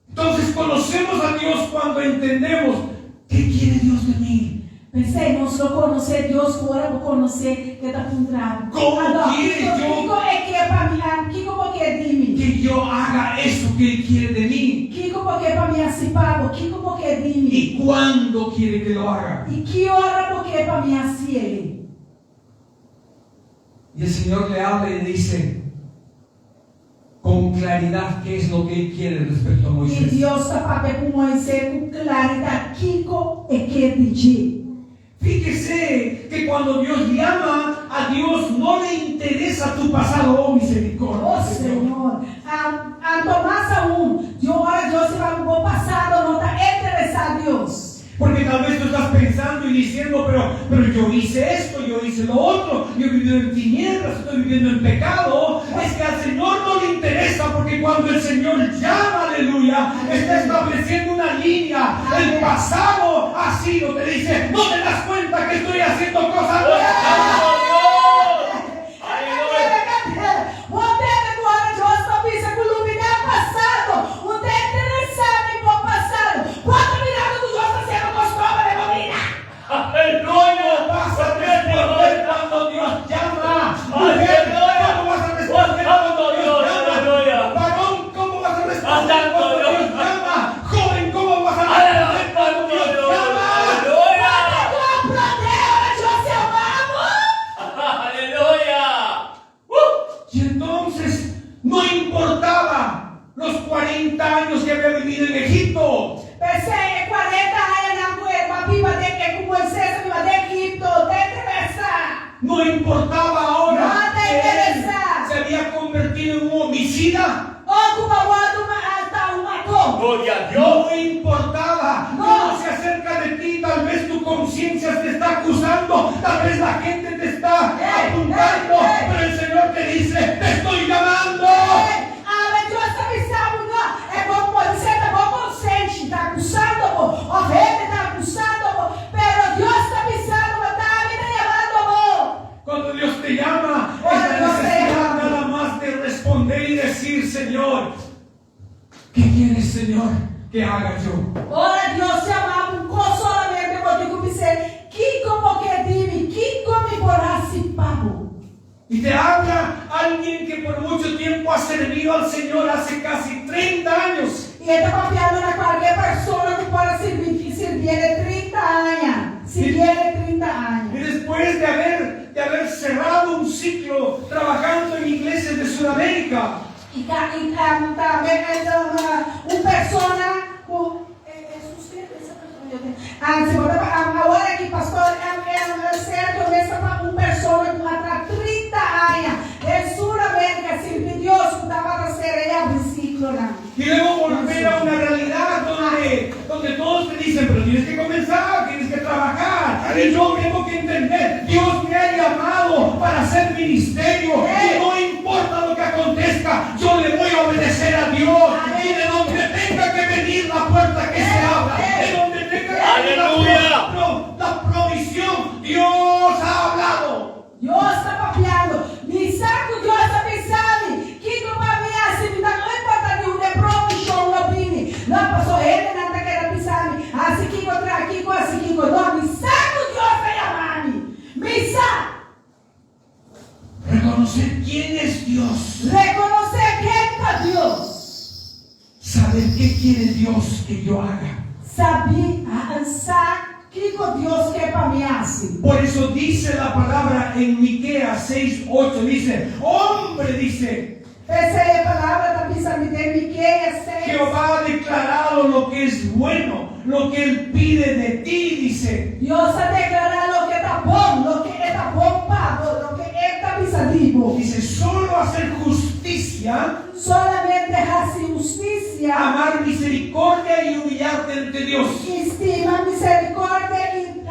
Entonces conocemos a Dios cuando entendemos qué quiere Dios de mí. P'esei nos lo konosé Dios ora bo konosé ku ta puntrando. ¿Cómo quiere yo? Kiko e ke pa mi, kiko bo ke di mi? Que yo haga eso que Él quiere de mí. Kiko bo ke pa mi hasi pa bo? Kiko bo ke di mi? ¿Y cuándo quiere que lo haga? I ki ora bo ke pa mi hasié? Y el Señor le habla y le dice con claridad qué es lo que Él quiere respecto a I Moisés. Dios ta papia ku Moisés ku klaridat kiko e ke di dje. Fíjese que cuando Dios llama, a Dios no le interesa tu pasado, oh misericordia. Oh Señor. Anto mas aun, Dios, ora Dios papia bo pasado no ta interesá Dios. Porque tal vez tú estás pensando y diciendo, diciendo, pero yo hice esto, yo hice lo otro, yo he vivido en tinieblas, estoy viviendo en pecado. Es que al Señor no le interesa, porque cuando el Señor llama, aleluya, está estableciendo una línea. El pasado ha sido, te dice, no te das cuenta que estoy haciendo cosas nuevas. Bo ku ora Dios ta bisa ku lubidá pasado. No ta interesá den bo pasado. Kuantu mirando ku Dios ta hasiendo kos nobo den bo bida. Aleluya. ¿Cómo vas a responder cuando Dios llama? Mujer, ¿cómo vas a responder cuando Dios llama? Aleluya. Varón, ¿cómo vas a responder cuando Dios llama? Joven, ¿cómo vas a responder cuando Dios llama? Aleluya. Komprondé ora Dios yama bo. Aleluya. Y entonces no importaba los 40 años que había vivido en Egipto. P'esei, 40 aña ku el a biba den ku Moisés a biba den Egipto, no ta interesá. No importaba ahora No te que él interesa. se había convertido en un homicida. Òf ku el a ta un matadó. Gloria a Dios. No importaba. No. No se acerca de ti. Tal vez tu conciencia te está acusando. Tal vez la gente te está Ey, apuntando. ey, ey. Pero el Señor te dice, te estoy llamando. Ah, mas Dios ta bisando, no, e bo por ser, ta bo konsenshi, ta akusando, òf hende ta akusando, pero Dios ta bisando, ta mi ta yamando. Cuando Dios te llama, es Cuando la Dios te necesidad llama. nada más de responder y decir, Señor, ¿qué quieres, Señor, que haga yo? Ora Dios yama bo, solamente bo tin ku bisa, kiko bo ke di mi, kiko mi por hasi pa bo. Y te habla alguien que por mucho tiempo ha servido al Señor hace casi 30 años. I e ta papiando na kualke persona ku por sirbi, sirbié 30 aña. Sirbié 30 Y aña. después de haber cerrado un ciclo trabajando en iglesias de Sudamérica, I tambe un persona ku e esa persona. Ah, si awor aki, pastor, e sierto mes pa un persona ku a 30 aña den Suramérika, sirbi Dios, ku tabata sera e siklo, no. Y luego volver a una realidad donde todos te dicen, pero tienes que comenzar, tienes que trabajar. Y yo tengo que entender, Dios me ha llamado para hacer ministerio. Y no importa lo que acontezca, yo le voy a obedecer a Dios. Y de donde tenga que venir la puerta que se abra, de donde tenga que venir Aleluya. la provisión, Dios ha hablado. Dios ta papiando. Mi sa ku Dios ta bisando. Kiko pa mi hasi, mi no importa ni un provishon no bini. No, pasó hende no ta kere bisami. Hasi kiko traha kiko, hasi kiko. No, mi sa ku Dios ta yamami. Mi sa. Reconocer quién es Dios. Rekonosé ken ta Dios. Saber qué quiere Dios que yo haga. Sabi, sa kiko Dios ke pa mi hasi. Por eso dice la palabra en Miqueas 6:8, dice, hombre, dice, P'esei e palabra ta bisa den Miqueas 6. Jehová ha declarado lo que es bueno, lo que él pide de ti, dice. Dios a deklará loke ta bon, loke ta bon pa bo, loke e ta bisa di bo. Dice, solo hacer justicia, Solamente hasi hustisia, amar misericordia y humillarte ante Dios. Stima miserikòrdia i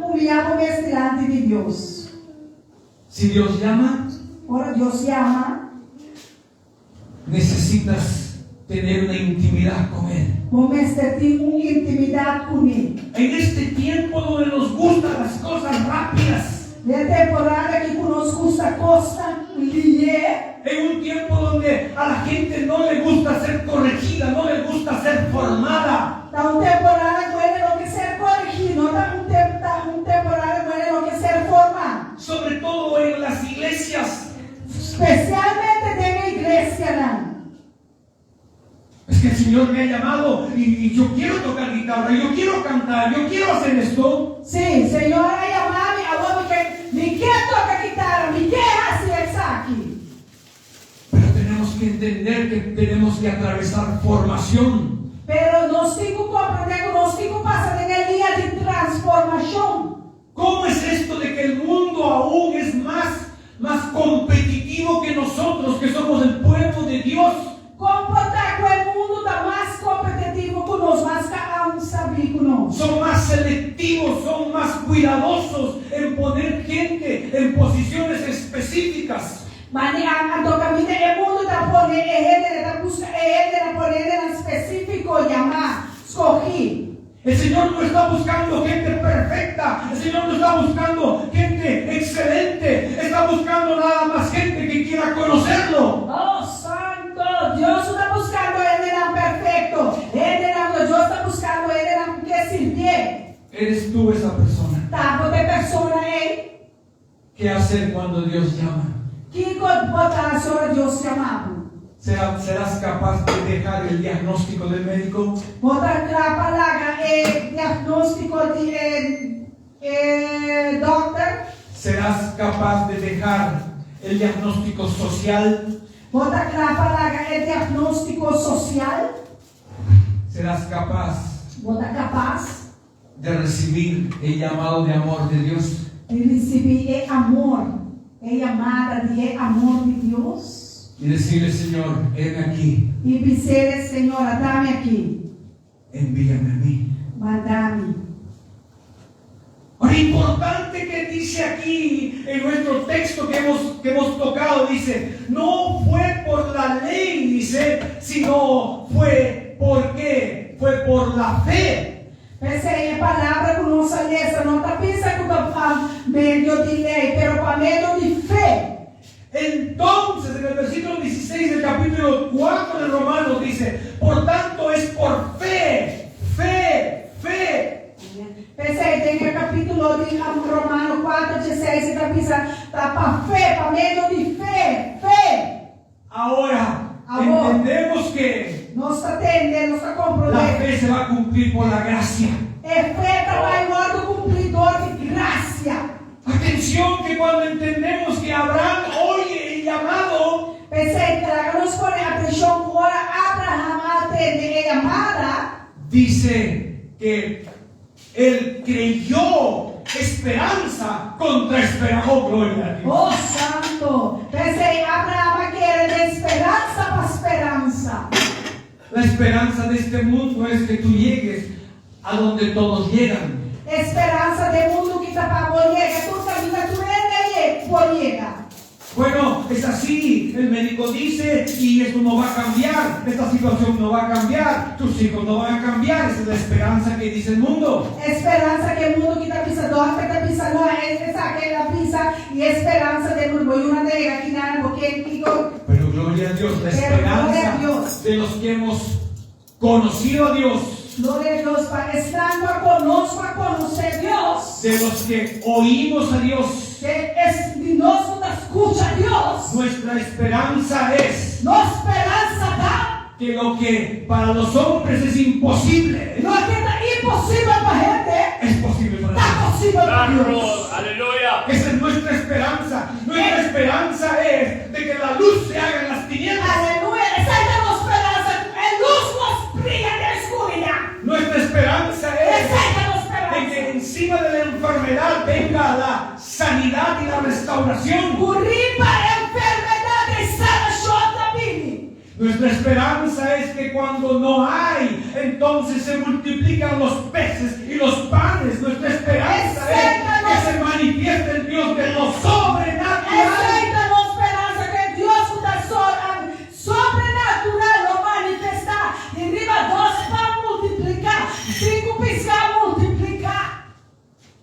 humiliá bo mes dilanti di Dios. Si Dios llama, Ora Dios yama, necesitas tener una intimidad con Él. bo mester tin un intimidat kuné. En este tiempo donde nos gustan las cosas rápidas, Den temporada aki ku nos gusta kos lihé, en un tiempo donde a la gente no le gusta ser corregida, no le gusta ser formada, Ta un temporada ku hende no ke ser korigí, no ta un temporada ku hende no ke ser formá. Sobre todo en las iglesias. Spesialmente den iglesianan. Es que el Señor me ha llamado y yo quiero tocar guitarra, yo quiero cantar, yo quiero hacer esto. Sí, Señor a yama mi, awor mi ke toka kitara, mi ke hasi esaki. Pero tenemos que entender que tenemos que atravesar formación. Pero nos tin ku komprondé ku nos tin ku pasa den e liña di transformashon. ¿Cómo es esto de que el mundo aún es más competitivo que nosotros, que somos el pueblo de Dios? Kon por ta ku e mundu ta mas kompetitivo ku nos, mas ku sabi ku nos. Son más selectivos. directivos son más cuidadosos en poner gente en posiciones específicas. Mane anto kaminda e mundu ta pone e hendenan, ta buska e hendenan, pone hendenan spesífiko, yamá, skohí. El Señor no está buscando gente perfecta, el Señor no está buscando gente excelente, está buscando nada más gente que quiera conocerlo. Oh, santo! Dios no ta buskando hendenan perfekto, hendenan ku Dios ta buskando hendenan ku ke sirbié. ¿Eres tú esa persona? Ta bo ta e persona ei? ¿Qué hacer cuando Dios llama? Kiko bo ta hasi ora Dios yama bo? Será, serás capaz de dejar el diagnóstico del médico? Bo ta kla pa laga e diagnóstiko di e e dòkter? Serás capaz de dejar el diagnóstico social? Bo ta kla pa laga e diagnóstiko sosial? Serás capaz Bo ta kapas? de recibir el llamado de amor de Dios? Di risibí e amor, e yamada di e amor di Dios? Y decirle, Señor, heme aquí. I bis'El, Señor, ata mi aki. Envíame a mí. Manda mi. Ahora, importante que dice aquí en nuestro texto que hemos tocado, dice, no fue por la ley, dice, sino fue porque fue por la fe. P'esei e palabra ku nos a lesa no ta bisa ku ta pa medio di lei, pero pa medio di fe. Entonces, en el versículo 16 del capítulo 4 de Romanos dice, por tanto es por fe, fe, fe. P'esei den e kapítulo di Romano 4, 16 ta bisa ta pa fe, pa medio di fe, fe. Ahora, Awor. entendemos que Nos ta tende, nos ta la komprondé. fe se va a cumplir por la gracia. E fe ta bai wòrdu kumplí dor di grasia. Atención que cuando entendemos que Abraham oye el llamado, P'esei, laga nos pone atenshon ora Abraham a tende e yamada, dice que él creyó esperanza contra esperanza. Oh, gloria a Dios. Oh santo! P'esei, Abraham a kere den speransa pa speransa. La esperanza de este mundo es que tú llegues a donde todos llegan. Speransa di mundu aki ta pa bo yega, tur kaminda tur hende por yega. Bueno, es así, el médico dice, y esto no va a cambiar, esta situación no va a cambiar, tus hijos no van a cambiar, esa es la esperanza que dice el mundo. Speransa ku mundu aki ta bisa, dòkter ta bisa, no, esaki el a bisa, e speransa di mundu, bo no ta yega aki nada, pasobra kiko, Pero gloria a Dios, la Pero gloria a esperanza Dios. de los que hemos conocido a Dios, Gloria a Dios, pa esnan ku nos a konosé Dios, de los que oímos a Dios, ku es di nos ku skucha Dios, nuestra esperanza es nos speransa ta, que lo que para los hombres es imposible, loke ta imposibel pa hende, es posible para ta Dios. posibel pa Dios. Aleluya. Esa es nuestra esperanza. Nuestra esperanza es de que la luz se haga en las tinieblas. Aleluya, esei ta nos speransa, e lus lo bria den skuridat. Nuestra esperanza es Esei ta nos de speransa. que encima de la enfermedad venga la sanidad y la restauración. Ku riba enfermedat e sanashon ta bini. Nuestra esperanza es que cuando no hay, entonces se multiplican los peces y los panes. Nuestra esperanza es que se manifieste el Dios de lo sobrenatural. Esei ta nos speransa ku Dios ku ta sobrenatural lo manifestá. I riba dos pan multipliká, sinku piská multipliká.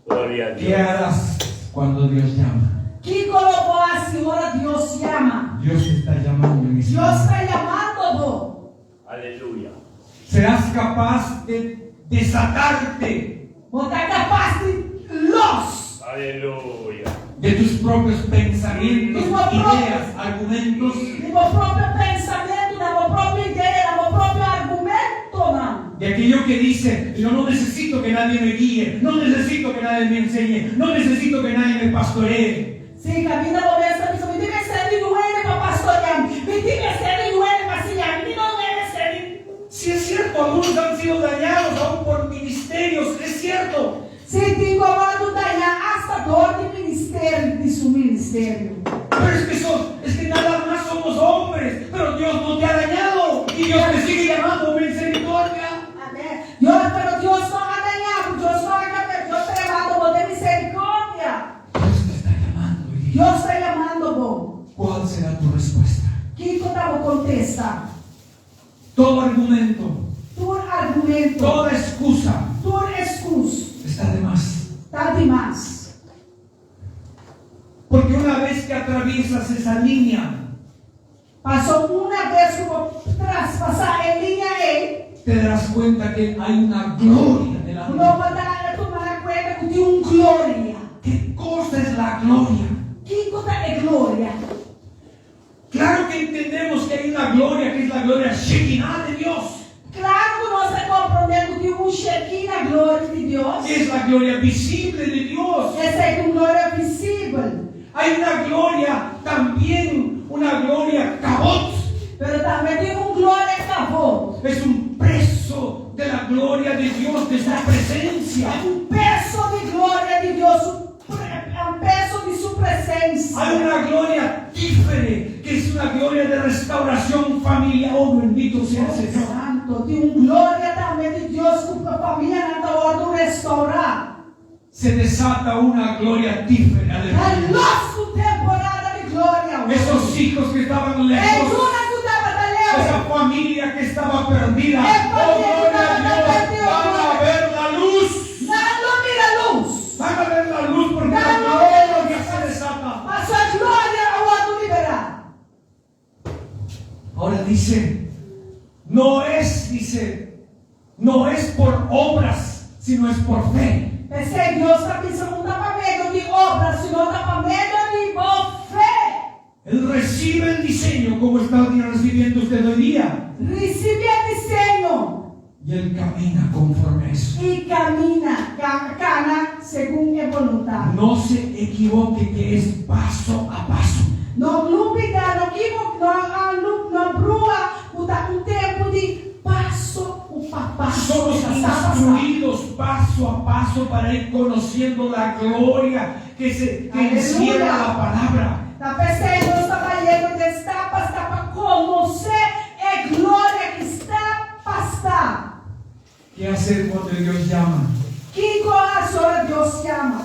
Gloria a ¿Qué Dios. harás cuando Dios llama? Kiko lo bo hasi ora Dios yama? Dios te está llamando en este Dios momento. ta yamando bo. Aleluya. Serás capaz de desatarte Bo ta kapas di los. Aleluya. de tus propios pensamientos, De tu propio- ideas, argumentos. Di bo propio pensamentu, di bo propio idea, di bo propio argumentonan. De aquello que dice, yo no necesito que nadie me guíe, no necesito que nadie me enseñe, no necesito que nadie me pastoree. Si, kaminda bo mes ta, mi tin mester di hende pa pastoriá, mi tin mester di hende pa siña, mi no mester di. Si es cierto, algunos han sido dañados aún por ministerios, es cierto. Si, tin ku a wòrdu dañá hasta dor di ministerio, di su ministerio. Pero es que, es que nada más somos hombres, pero Dios no te ha dañado y Dios te sigue llamando misericordia. Amèn. Dios, pero Dios no a daña, Dios no a kambia, Dios ta ti. Dios ta yamando bo. ¿Cuál será tu respuesta? Kiko ta bo kontesta? Todo argumento, Tur argumento, toda excusa tur èksküs está de más. Ta di mas. Porque una vez que atraviesas esa línea, Paso un bes ku bo traspasá e liña ei, te darás cuenta que hay una gloria delante. Lo bo ta tuma kuenta ku tin un gloria. ¿Qué cosa es la gloria? Kiko ta e gloria? Claro que entendemos que hay una gloria que es la gloria Shekinah de Dios, Klaro ku nos ta komprondé ku tin un Shekinah gloria di Dios. Que es la gloria visible de Dios. Esei ta un gloria visibel. Hay una gloria también, una gloria kabod. Pero tambe tin un gloria kabod. Es un peso de la gloria de Dios, de su presencia. Un peso di gloria di Dios, un peso di su presensia. Hay una gloria tiferet, que es una gloria de restauración familiar. Oh, bendito sea el Señor. Santu, tin un gloria tambe di Dios ku famianan ta wòrdu restourá. Se desata una gloria tiferet. Aleluya. Ta lòs un temporada di gloria. Esos hijos que estaban lejos, E yunan ku tabata leu. Esa familia que estaba perdida, E oh, familia que gloria a estaba Dios, perdida, van a gloria. ver la luz. Nan lo mira lus. Van a ver la luz porque la Nan lo mira gloria se desata. Paso e gloria a wòrdu liberá. Ahora dice, no es, dice, no es por obras, sino es por fe. P'esei Dios ta bisa no ta pa medio di obra, sino ta pa medio di bo fe. Él recibe el diseño como está recibiendo usted hoy día. Risibí e diseño Y él camina conforme a eso. i kana, kana segun e boluntat. No se equivoque, que es paso a paso. No lubidá, no kivoká, no, no brua, ku ta un tempu di paso pa paso. Somos instruidos paso a paso para ir conociendo la gloria que Aleluya. encierra la palabra. Ta p'esei nos ta bayendo den stap pa stap pa konosé e gloria ku ta pasa. ¿Qué hacer cuando Dios llama? Kiko hasi ora Dios yama?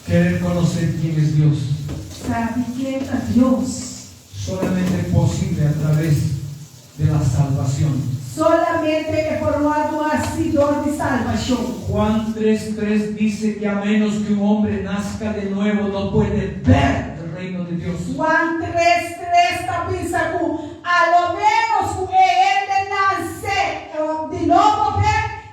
Querer conocer quién es Dios. Sabe ken ta Dios? Solamente posible a través de la salvación. Solamente e por wòrdu hasí dor di salbashon. Juan 3:3 dice que a menos que un hombre nazca de nuevo no puede ver el reino de Dios. Juan 3:3 ta bisa ku a lo ménos ku e hende nase di nobo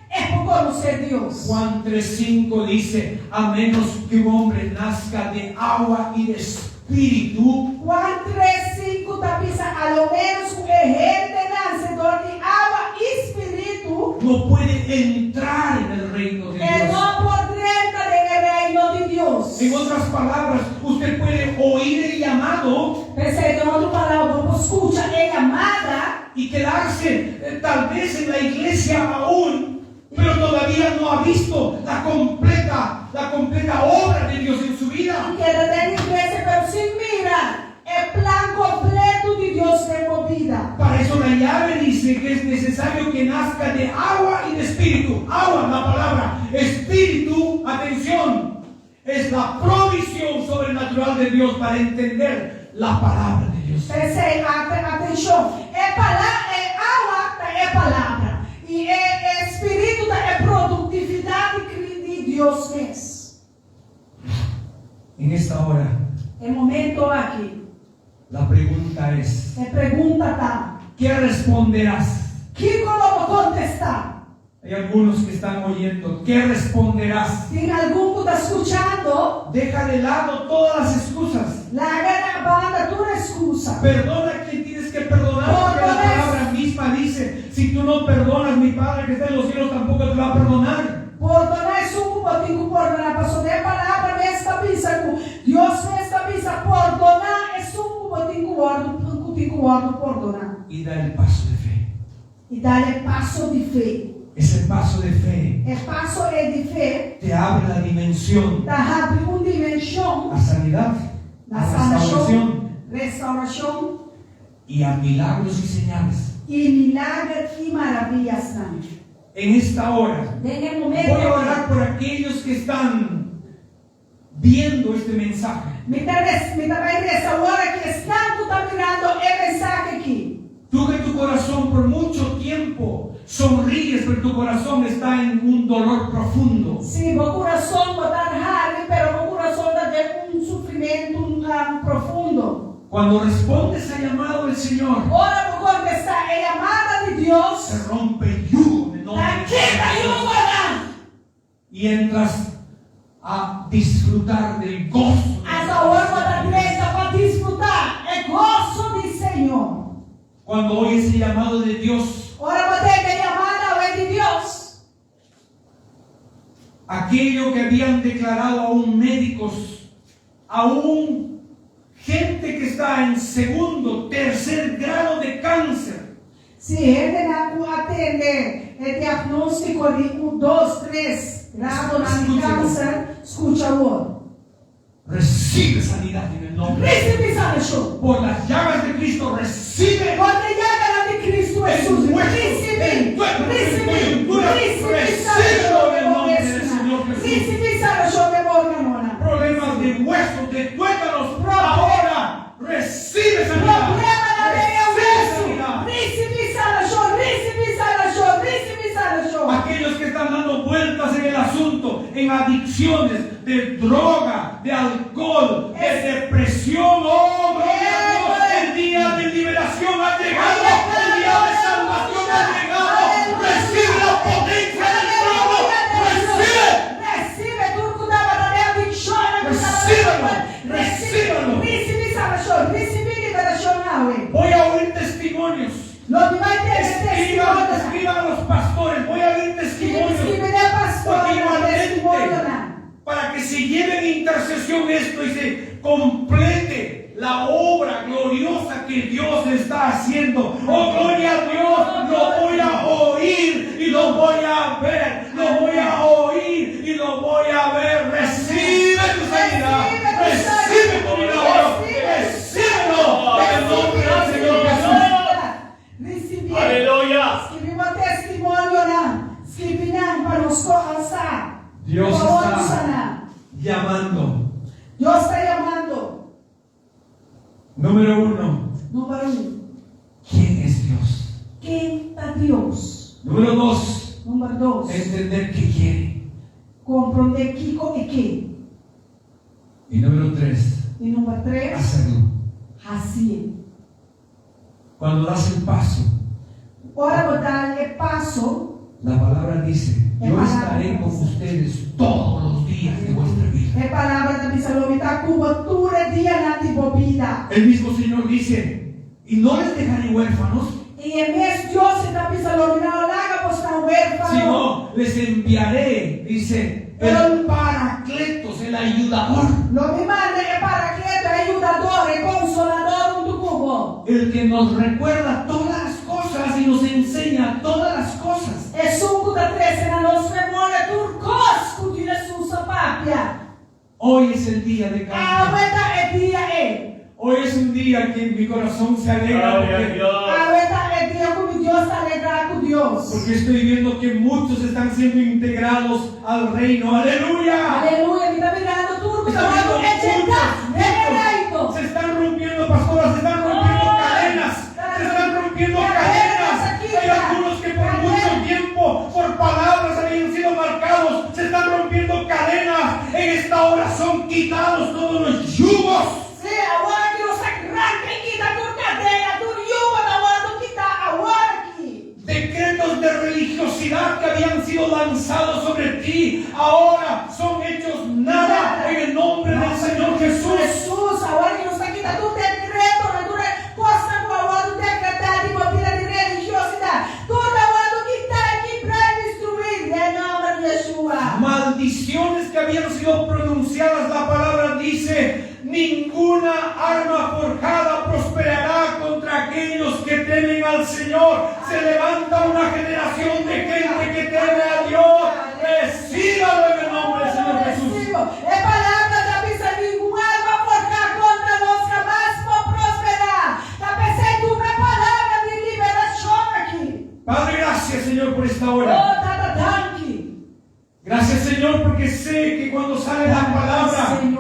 e por konosé Dios. Juan 3:5 dice, a menos que un hombre nazca de agua y de espíritu, Juan 3:5 ta bisa a lo ménos ku e hende nase dor di awa i spiritu, no puede entrar en el reino de e Dios. no por drenta den reino di Dios. En otras palabras, usted puede oír el llamado P'esei, den otro palabra, bo por skucha e yamada y quedarse tal vez en la iglesia aún, pero todavía no ha visto la completa obra de Dios en su vida. I keda den iglesia, pero sin mira e plan kompleto di Dios den bo bida. Para eso la llave dice que es necesario que nazca de agua y de espíritu. Agua, la palabra. Espíritu, atención, es la provisión sobrenatural de Dios para entender la palabra de Dios. P'esei, atenshon, e palabra, e awa, e palabra. I e spiritu e produktividat di Dios mes. En esta hora, E momento aki, la pregunta es, e pregunta ta, ¿qué responderás? Kiko lo bo kontestá? Hay algunos que están oyendo. ¿Qué responderás? Tin algun ku ta skuchando, Deja de lado todas las excusas. Laga na banda tur èkskusa. Perdona a quien tienes que perdonar, porque la Perdona. palabra misma dice, si tú no perdonas, mi Padre que está en los cielos tampoco te va a perdonar. Pordoná esun ku bo tin ku pordoná. Paso e palabra mes ta bisa ku Dios mes ta bisa pordoná esun ku bo tin ku ku tin ku pordoná. Y da el paso de fe. I dal e paso di fe. Ese paso de fe E paso ei di fe te abre la dimensión ta habri un dimenshon a sanidad, na a sanashon, restauración restaurashon y a milagros y señales. I milager i maravianan. En esta hora Den e momento voy a orar por aquellos que están viendo este mensaje. Mi ta res, mi ta bai resa awor aki esnan ku ta mirando e mensahe aki. Tú que tu corazón por mucho tiempo sonríes, pero tu corazón está en un dolor profundo. Si, bo kurason bo ta hari, pero bo kurason ta den un sufrimentu profundo. Cuando respondes al llamado del Señor, Ora bo kontestá e yamada di Dios, se rompe el yugo en el nombre ta del kita Señor Jesús. yugonan. Y entras a disfrutar del gozo de Anto awor bo ta drenta pa disfrutá e goso di Señor. Cuando oyes el llamado de Dios, Ora bo tende e yamada awe di Dios, aquello que habían declarado aún médicos, aún gente que está en segundo, tercer grado de cáncer, Si hendenan ku a tende e diagnóstiko di un, dos, tres gradonan di kanser, skucha awor. Recibe sanidad en el nombre. Risibí sanashon. Por las llagas de Cristo, recibe. Por e yaganan di Kristu Hesus, risibí, risibí, risibí sanashon den bo wesunan. Risibí sanashon den bo órganonan. Problemas de huesos, de tuétanos, ahora recibe sanidad. Problemanan den e Recibe wesu, sanidad. risibí sanashon, risibí sanashon, risibí sanashon. Aquellos que están dando vueltas en el asunto, en adicciones de droga, de alcohol, de depresión, oh, gloria a Dios, el día de liberación ha llegado, el día de salvación ha llegado. Recibe la potencia del trono, recibe. Recibe, tur ku tabata den adikshon, Recíbelo, recíbelo. Risibí sanashon, risibí liberashon awe. Voy a oír testimonios. Lo mi bai tende Escriban, testimonio. escriban a los pastores, voy a oír testimonios. Skirbi e pastornan Continuamente, testimonionan. para que se lleven intercesión esto y se complete la obra gloriosa que Dios está haciendo. Oh, gloria a Dios, lo voy a oír y lo voy a ver, lo voy a oír y lo voy a ver. Recibe tu sanidad, recibe tu milagro, recíbelo en el nombre del Señor Jesús. Risibí. Aleluya. Skirbi bo testimonionan. Skirbi nan pa nos alsa. Dios Por fabor, está sana. llamando. Dios ta yamando. Número uno, Number 1. ¿quién es Dios? Ken ta Dios? Número dos, Number 2. entender qué quiere. Komprondé kiko e ke. Y número tres, I number 3, hacerlo. hasié. Cuando das el paso, Ora bo dal e paso, la palabra dice, yo estaré con ustedes todos los días de vuestra vida. e palabra ta bisa lo mi ta ku bo tur e dianan di bo bida. El mismo Señor dice, y no les dejaré huérfanos, I e mes Dios ta bisa lo mi no laga boso huérfano. sino les enviaré, dice, el paracletos, el ayudador, Lo mi manda e parakleto, e yudadó, e konsoladó huntu ku bo. el que nos recuerda todas las cosas y nos enseña todas las cosas. Esun ku ta trese na nos memoria tur kos ku Hesus a papia. Hoy es el día de cambio. Awe ta e dia ei. Hoy es un día que mi corazón se alegra Gloria a porque, Dios. Awe ta e dia ku mi Dios ta alegrá ku Dios. porque estoy viendo que muchos están siendo integrados al reino. ¡Aleluya! Aleluya, mi ta mirando tur ku Está ta viendo integrá muchos, den e reino. muchos. Se están rompiendo, pastoras, se están rompiendo Oh. cadenas. Se están rompiendo cadenas. Hay algunos que por mucho tiempo, por palabras habían sido marcados. Se están rompiendo cadenas. En esta hora son quitados todos los yugos. Si, awor aki nos ta ranka i kita tur kadena, tur yugo ta wòrdu kitá awor aki. Decretos de religiosidad que habían sido lanzados sobre ti, ahora son hechos nada en el nombre del Señor Jesús. Hesus, awor aki nos ta kita tur dekreto, tur kos ku a wòrdu dekretá riba bo bida di religiosidat. Tur ta wòrdu kitá, kibrá i destruí den nòmber di Yeshua. Maldiciones que habían sido pronunciadas, la palabra dice, ninguna arma forjada prosperará contra aquellos que temen al Señor. Se levanta una generación de gente que teme a Dios. Recíbalo en el nombre del Señor Jesús. Resibo. E palabra ta bisa ningun arma forhá kontra nos hamas por prosperá. Ta p'esei e palabra di liberashon aki. Padre, gracias, Señor, por esta hora. Oh, Tata, danki. Gracias, Señor, porque sé que cuando sale la palabra Señor.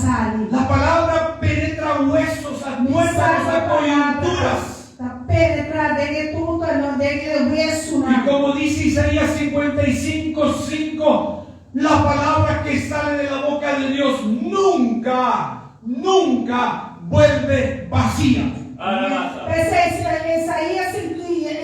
sali. La palabra penetra huesos, a tuétanos, a coyunturas. Ta penetrá den e tútano, den e wesunan. Y como dice Isaías 55, 5, la palabra que sale de la boca de Dios nunca, nunca vuelve vacía. Alabanza. P'esei, Isaías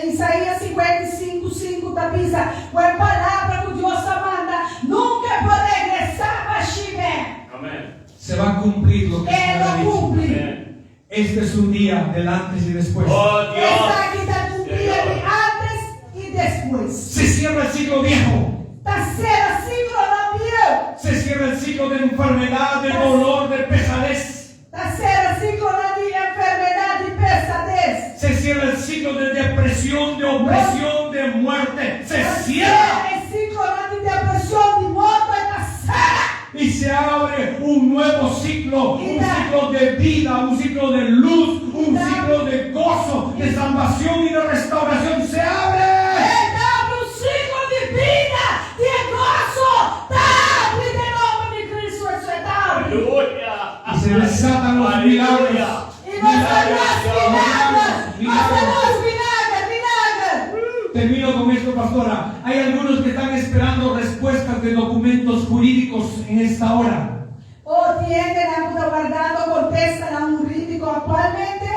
Isaías 55, 5 ta bisa ku e palabra ku Dios a manda nunka e por regresá bashí bèk. Amèn. Se va a cumplir lo que el E Señor ha lo dicho. kumpli. Amèn. Este es un día del antes y después. Oh Dios. Esaki ta un dia di Señor. antes i despues. Se cierra el ciclo viejo. Ta sera siklonan bieu. Se cierra el ciclo de enfermedad, de dolor, de pesadez. Ta sera siklonan di enfermedat, di pesades. Se cierra el ciclo de depresión, de opresión, de muerte. Se Ta cierra sera e siklonan di depreshon, di morto, e ta sera. y se abre un nuevo ciclo, un ciclo de vida, un ciclo de luz, un ciclo de gozo, de salvación y de restauración. Se abre. E ta habri un siklo di bida, di goso, ta habri den nòmber di Kristu Hesus, e ta habri. Aleluya. Y se desatan los Aleluya. milagros. I nos ta los milager, nos ta los milager, milager. Termino con esto, pastora. Hay algunos que están esperando respuestas de documentos jurídicos en esta hora. O tin hendenan ku ta wardando kontestanan hurídiko aktualmente.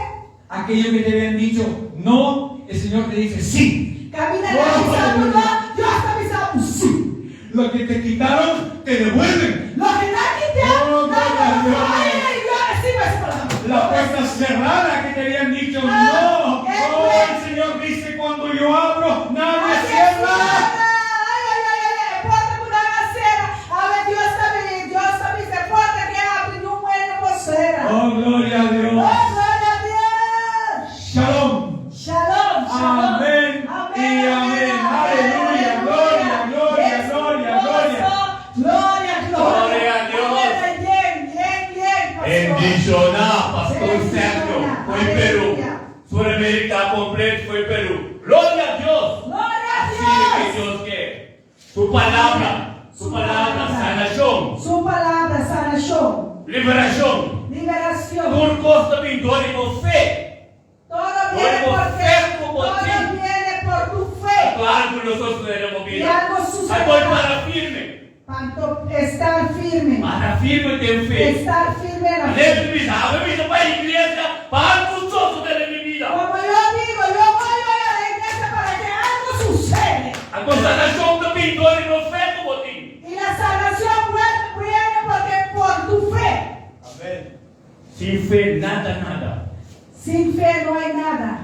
Aquello que te habían dicho no, el Señor te dice sí. Kaminda nan a bisa bo no, Dios ta bisa bo sí. Lo que te quitaron, te devuelven. Loke nan a kita, Oh, nan ta gloria a Dios. Ay, ay, Dios, recibe esa palabra. La puerta cerrada que te habían dicho no. Oh, el Señor dice cuando yo abro, nadie Así es, cierra. Ay, ay, ay, ay, e porta ku nan a sera. Awe Dios ta bini, Dios ta bisa, e porta ku a habri niun hende por sera. Oh, gloria a Dios. Oh, gloria a Dios. Shalom. Shalom, shalom. Amén y amén. Aleluya, gloria, gloria, gloria, gloria. Gloria, gloria. Gloria a Dios. Amén, Bien, bien, bien, pastor. Bendishoná, Pastor Sergio, foi Perú. Aleluya. Suramérica completo foi Perú. Gloria a Dios. Gloria a Así que Dios. Dios ke. Su palabra, su palabra, sanashon, Su palabra, sanashon, liberashon. liberacion. Tur kos ta bin dor di bo fe. Todo viene Por por fe, fe. por Todo ti. viene por tu fe. Claro ku nos sosode den bo Y bida. algo Ai por sucederá. para firme. Tanto estar firme. Para firme den fe. Estar firme en la fe. Leve bisa, awe bisa bai iglesia pa algu sosode den mi bida. Como yo digo, yo voy hoy a la iglesia para que algo sucede. Anto sanashon ta bin dor di bo fe ku bo tin. Y la salvación viene porque por tu fe. Amén. Sin fe nada nada. Sin fe no hay nada.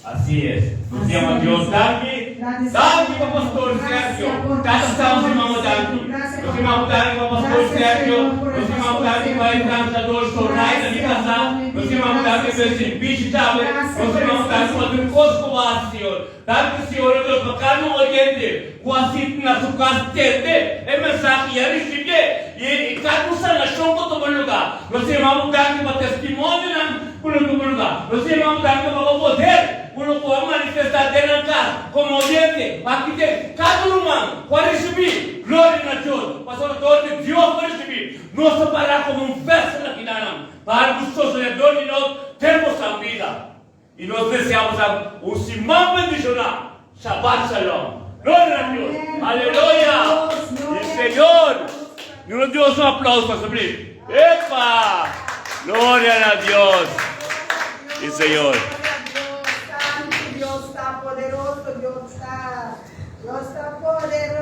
Así es. Nos yama Dios danki. Danki pa Pastor Sergio. Tata Santu yama danki. Nos yama danki pa Pastor Sergio. Nos yama danki pa e transador Soraya di kasá. Nos yama danki pa e sirbishi tambe. Nos yama danki pa tur kos ku bo a hasi, Señor. Danki, Señor o Dios, pa kada un oyente ku a sinti na su kas tende e mensahe i a risibié i kada un sanashon ku a tuma lugá. Nos yama bo danki pa testimonionan ku lo tuma lugá. Nos yama bo danki pa bo poder ku lo por a manifestá den nan kas komo oyente. Aki den kada ruman ku a risibí, gloria na Dios, pasobra dor di Dios bo risibí, nos ta pará komo un vèsel aki na nan pa algu sosodé dor di nos den bosan bida. I nos desea bo sa un siman bendishoná. Shabbat Shalom. Gloria na Dios. Aleluya. Y Señor. Duna Dios un aplauso alsjeblieft. Epa! Gloria na Dios. Y Señor. Dios ta poderoso, Dios ta, Dios ta poderoso.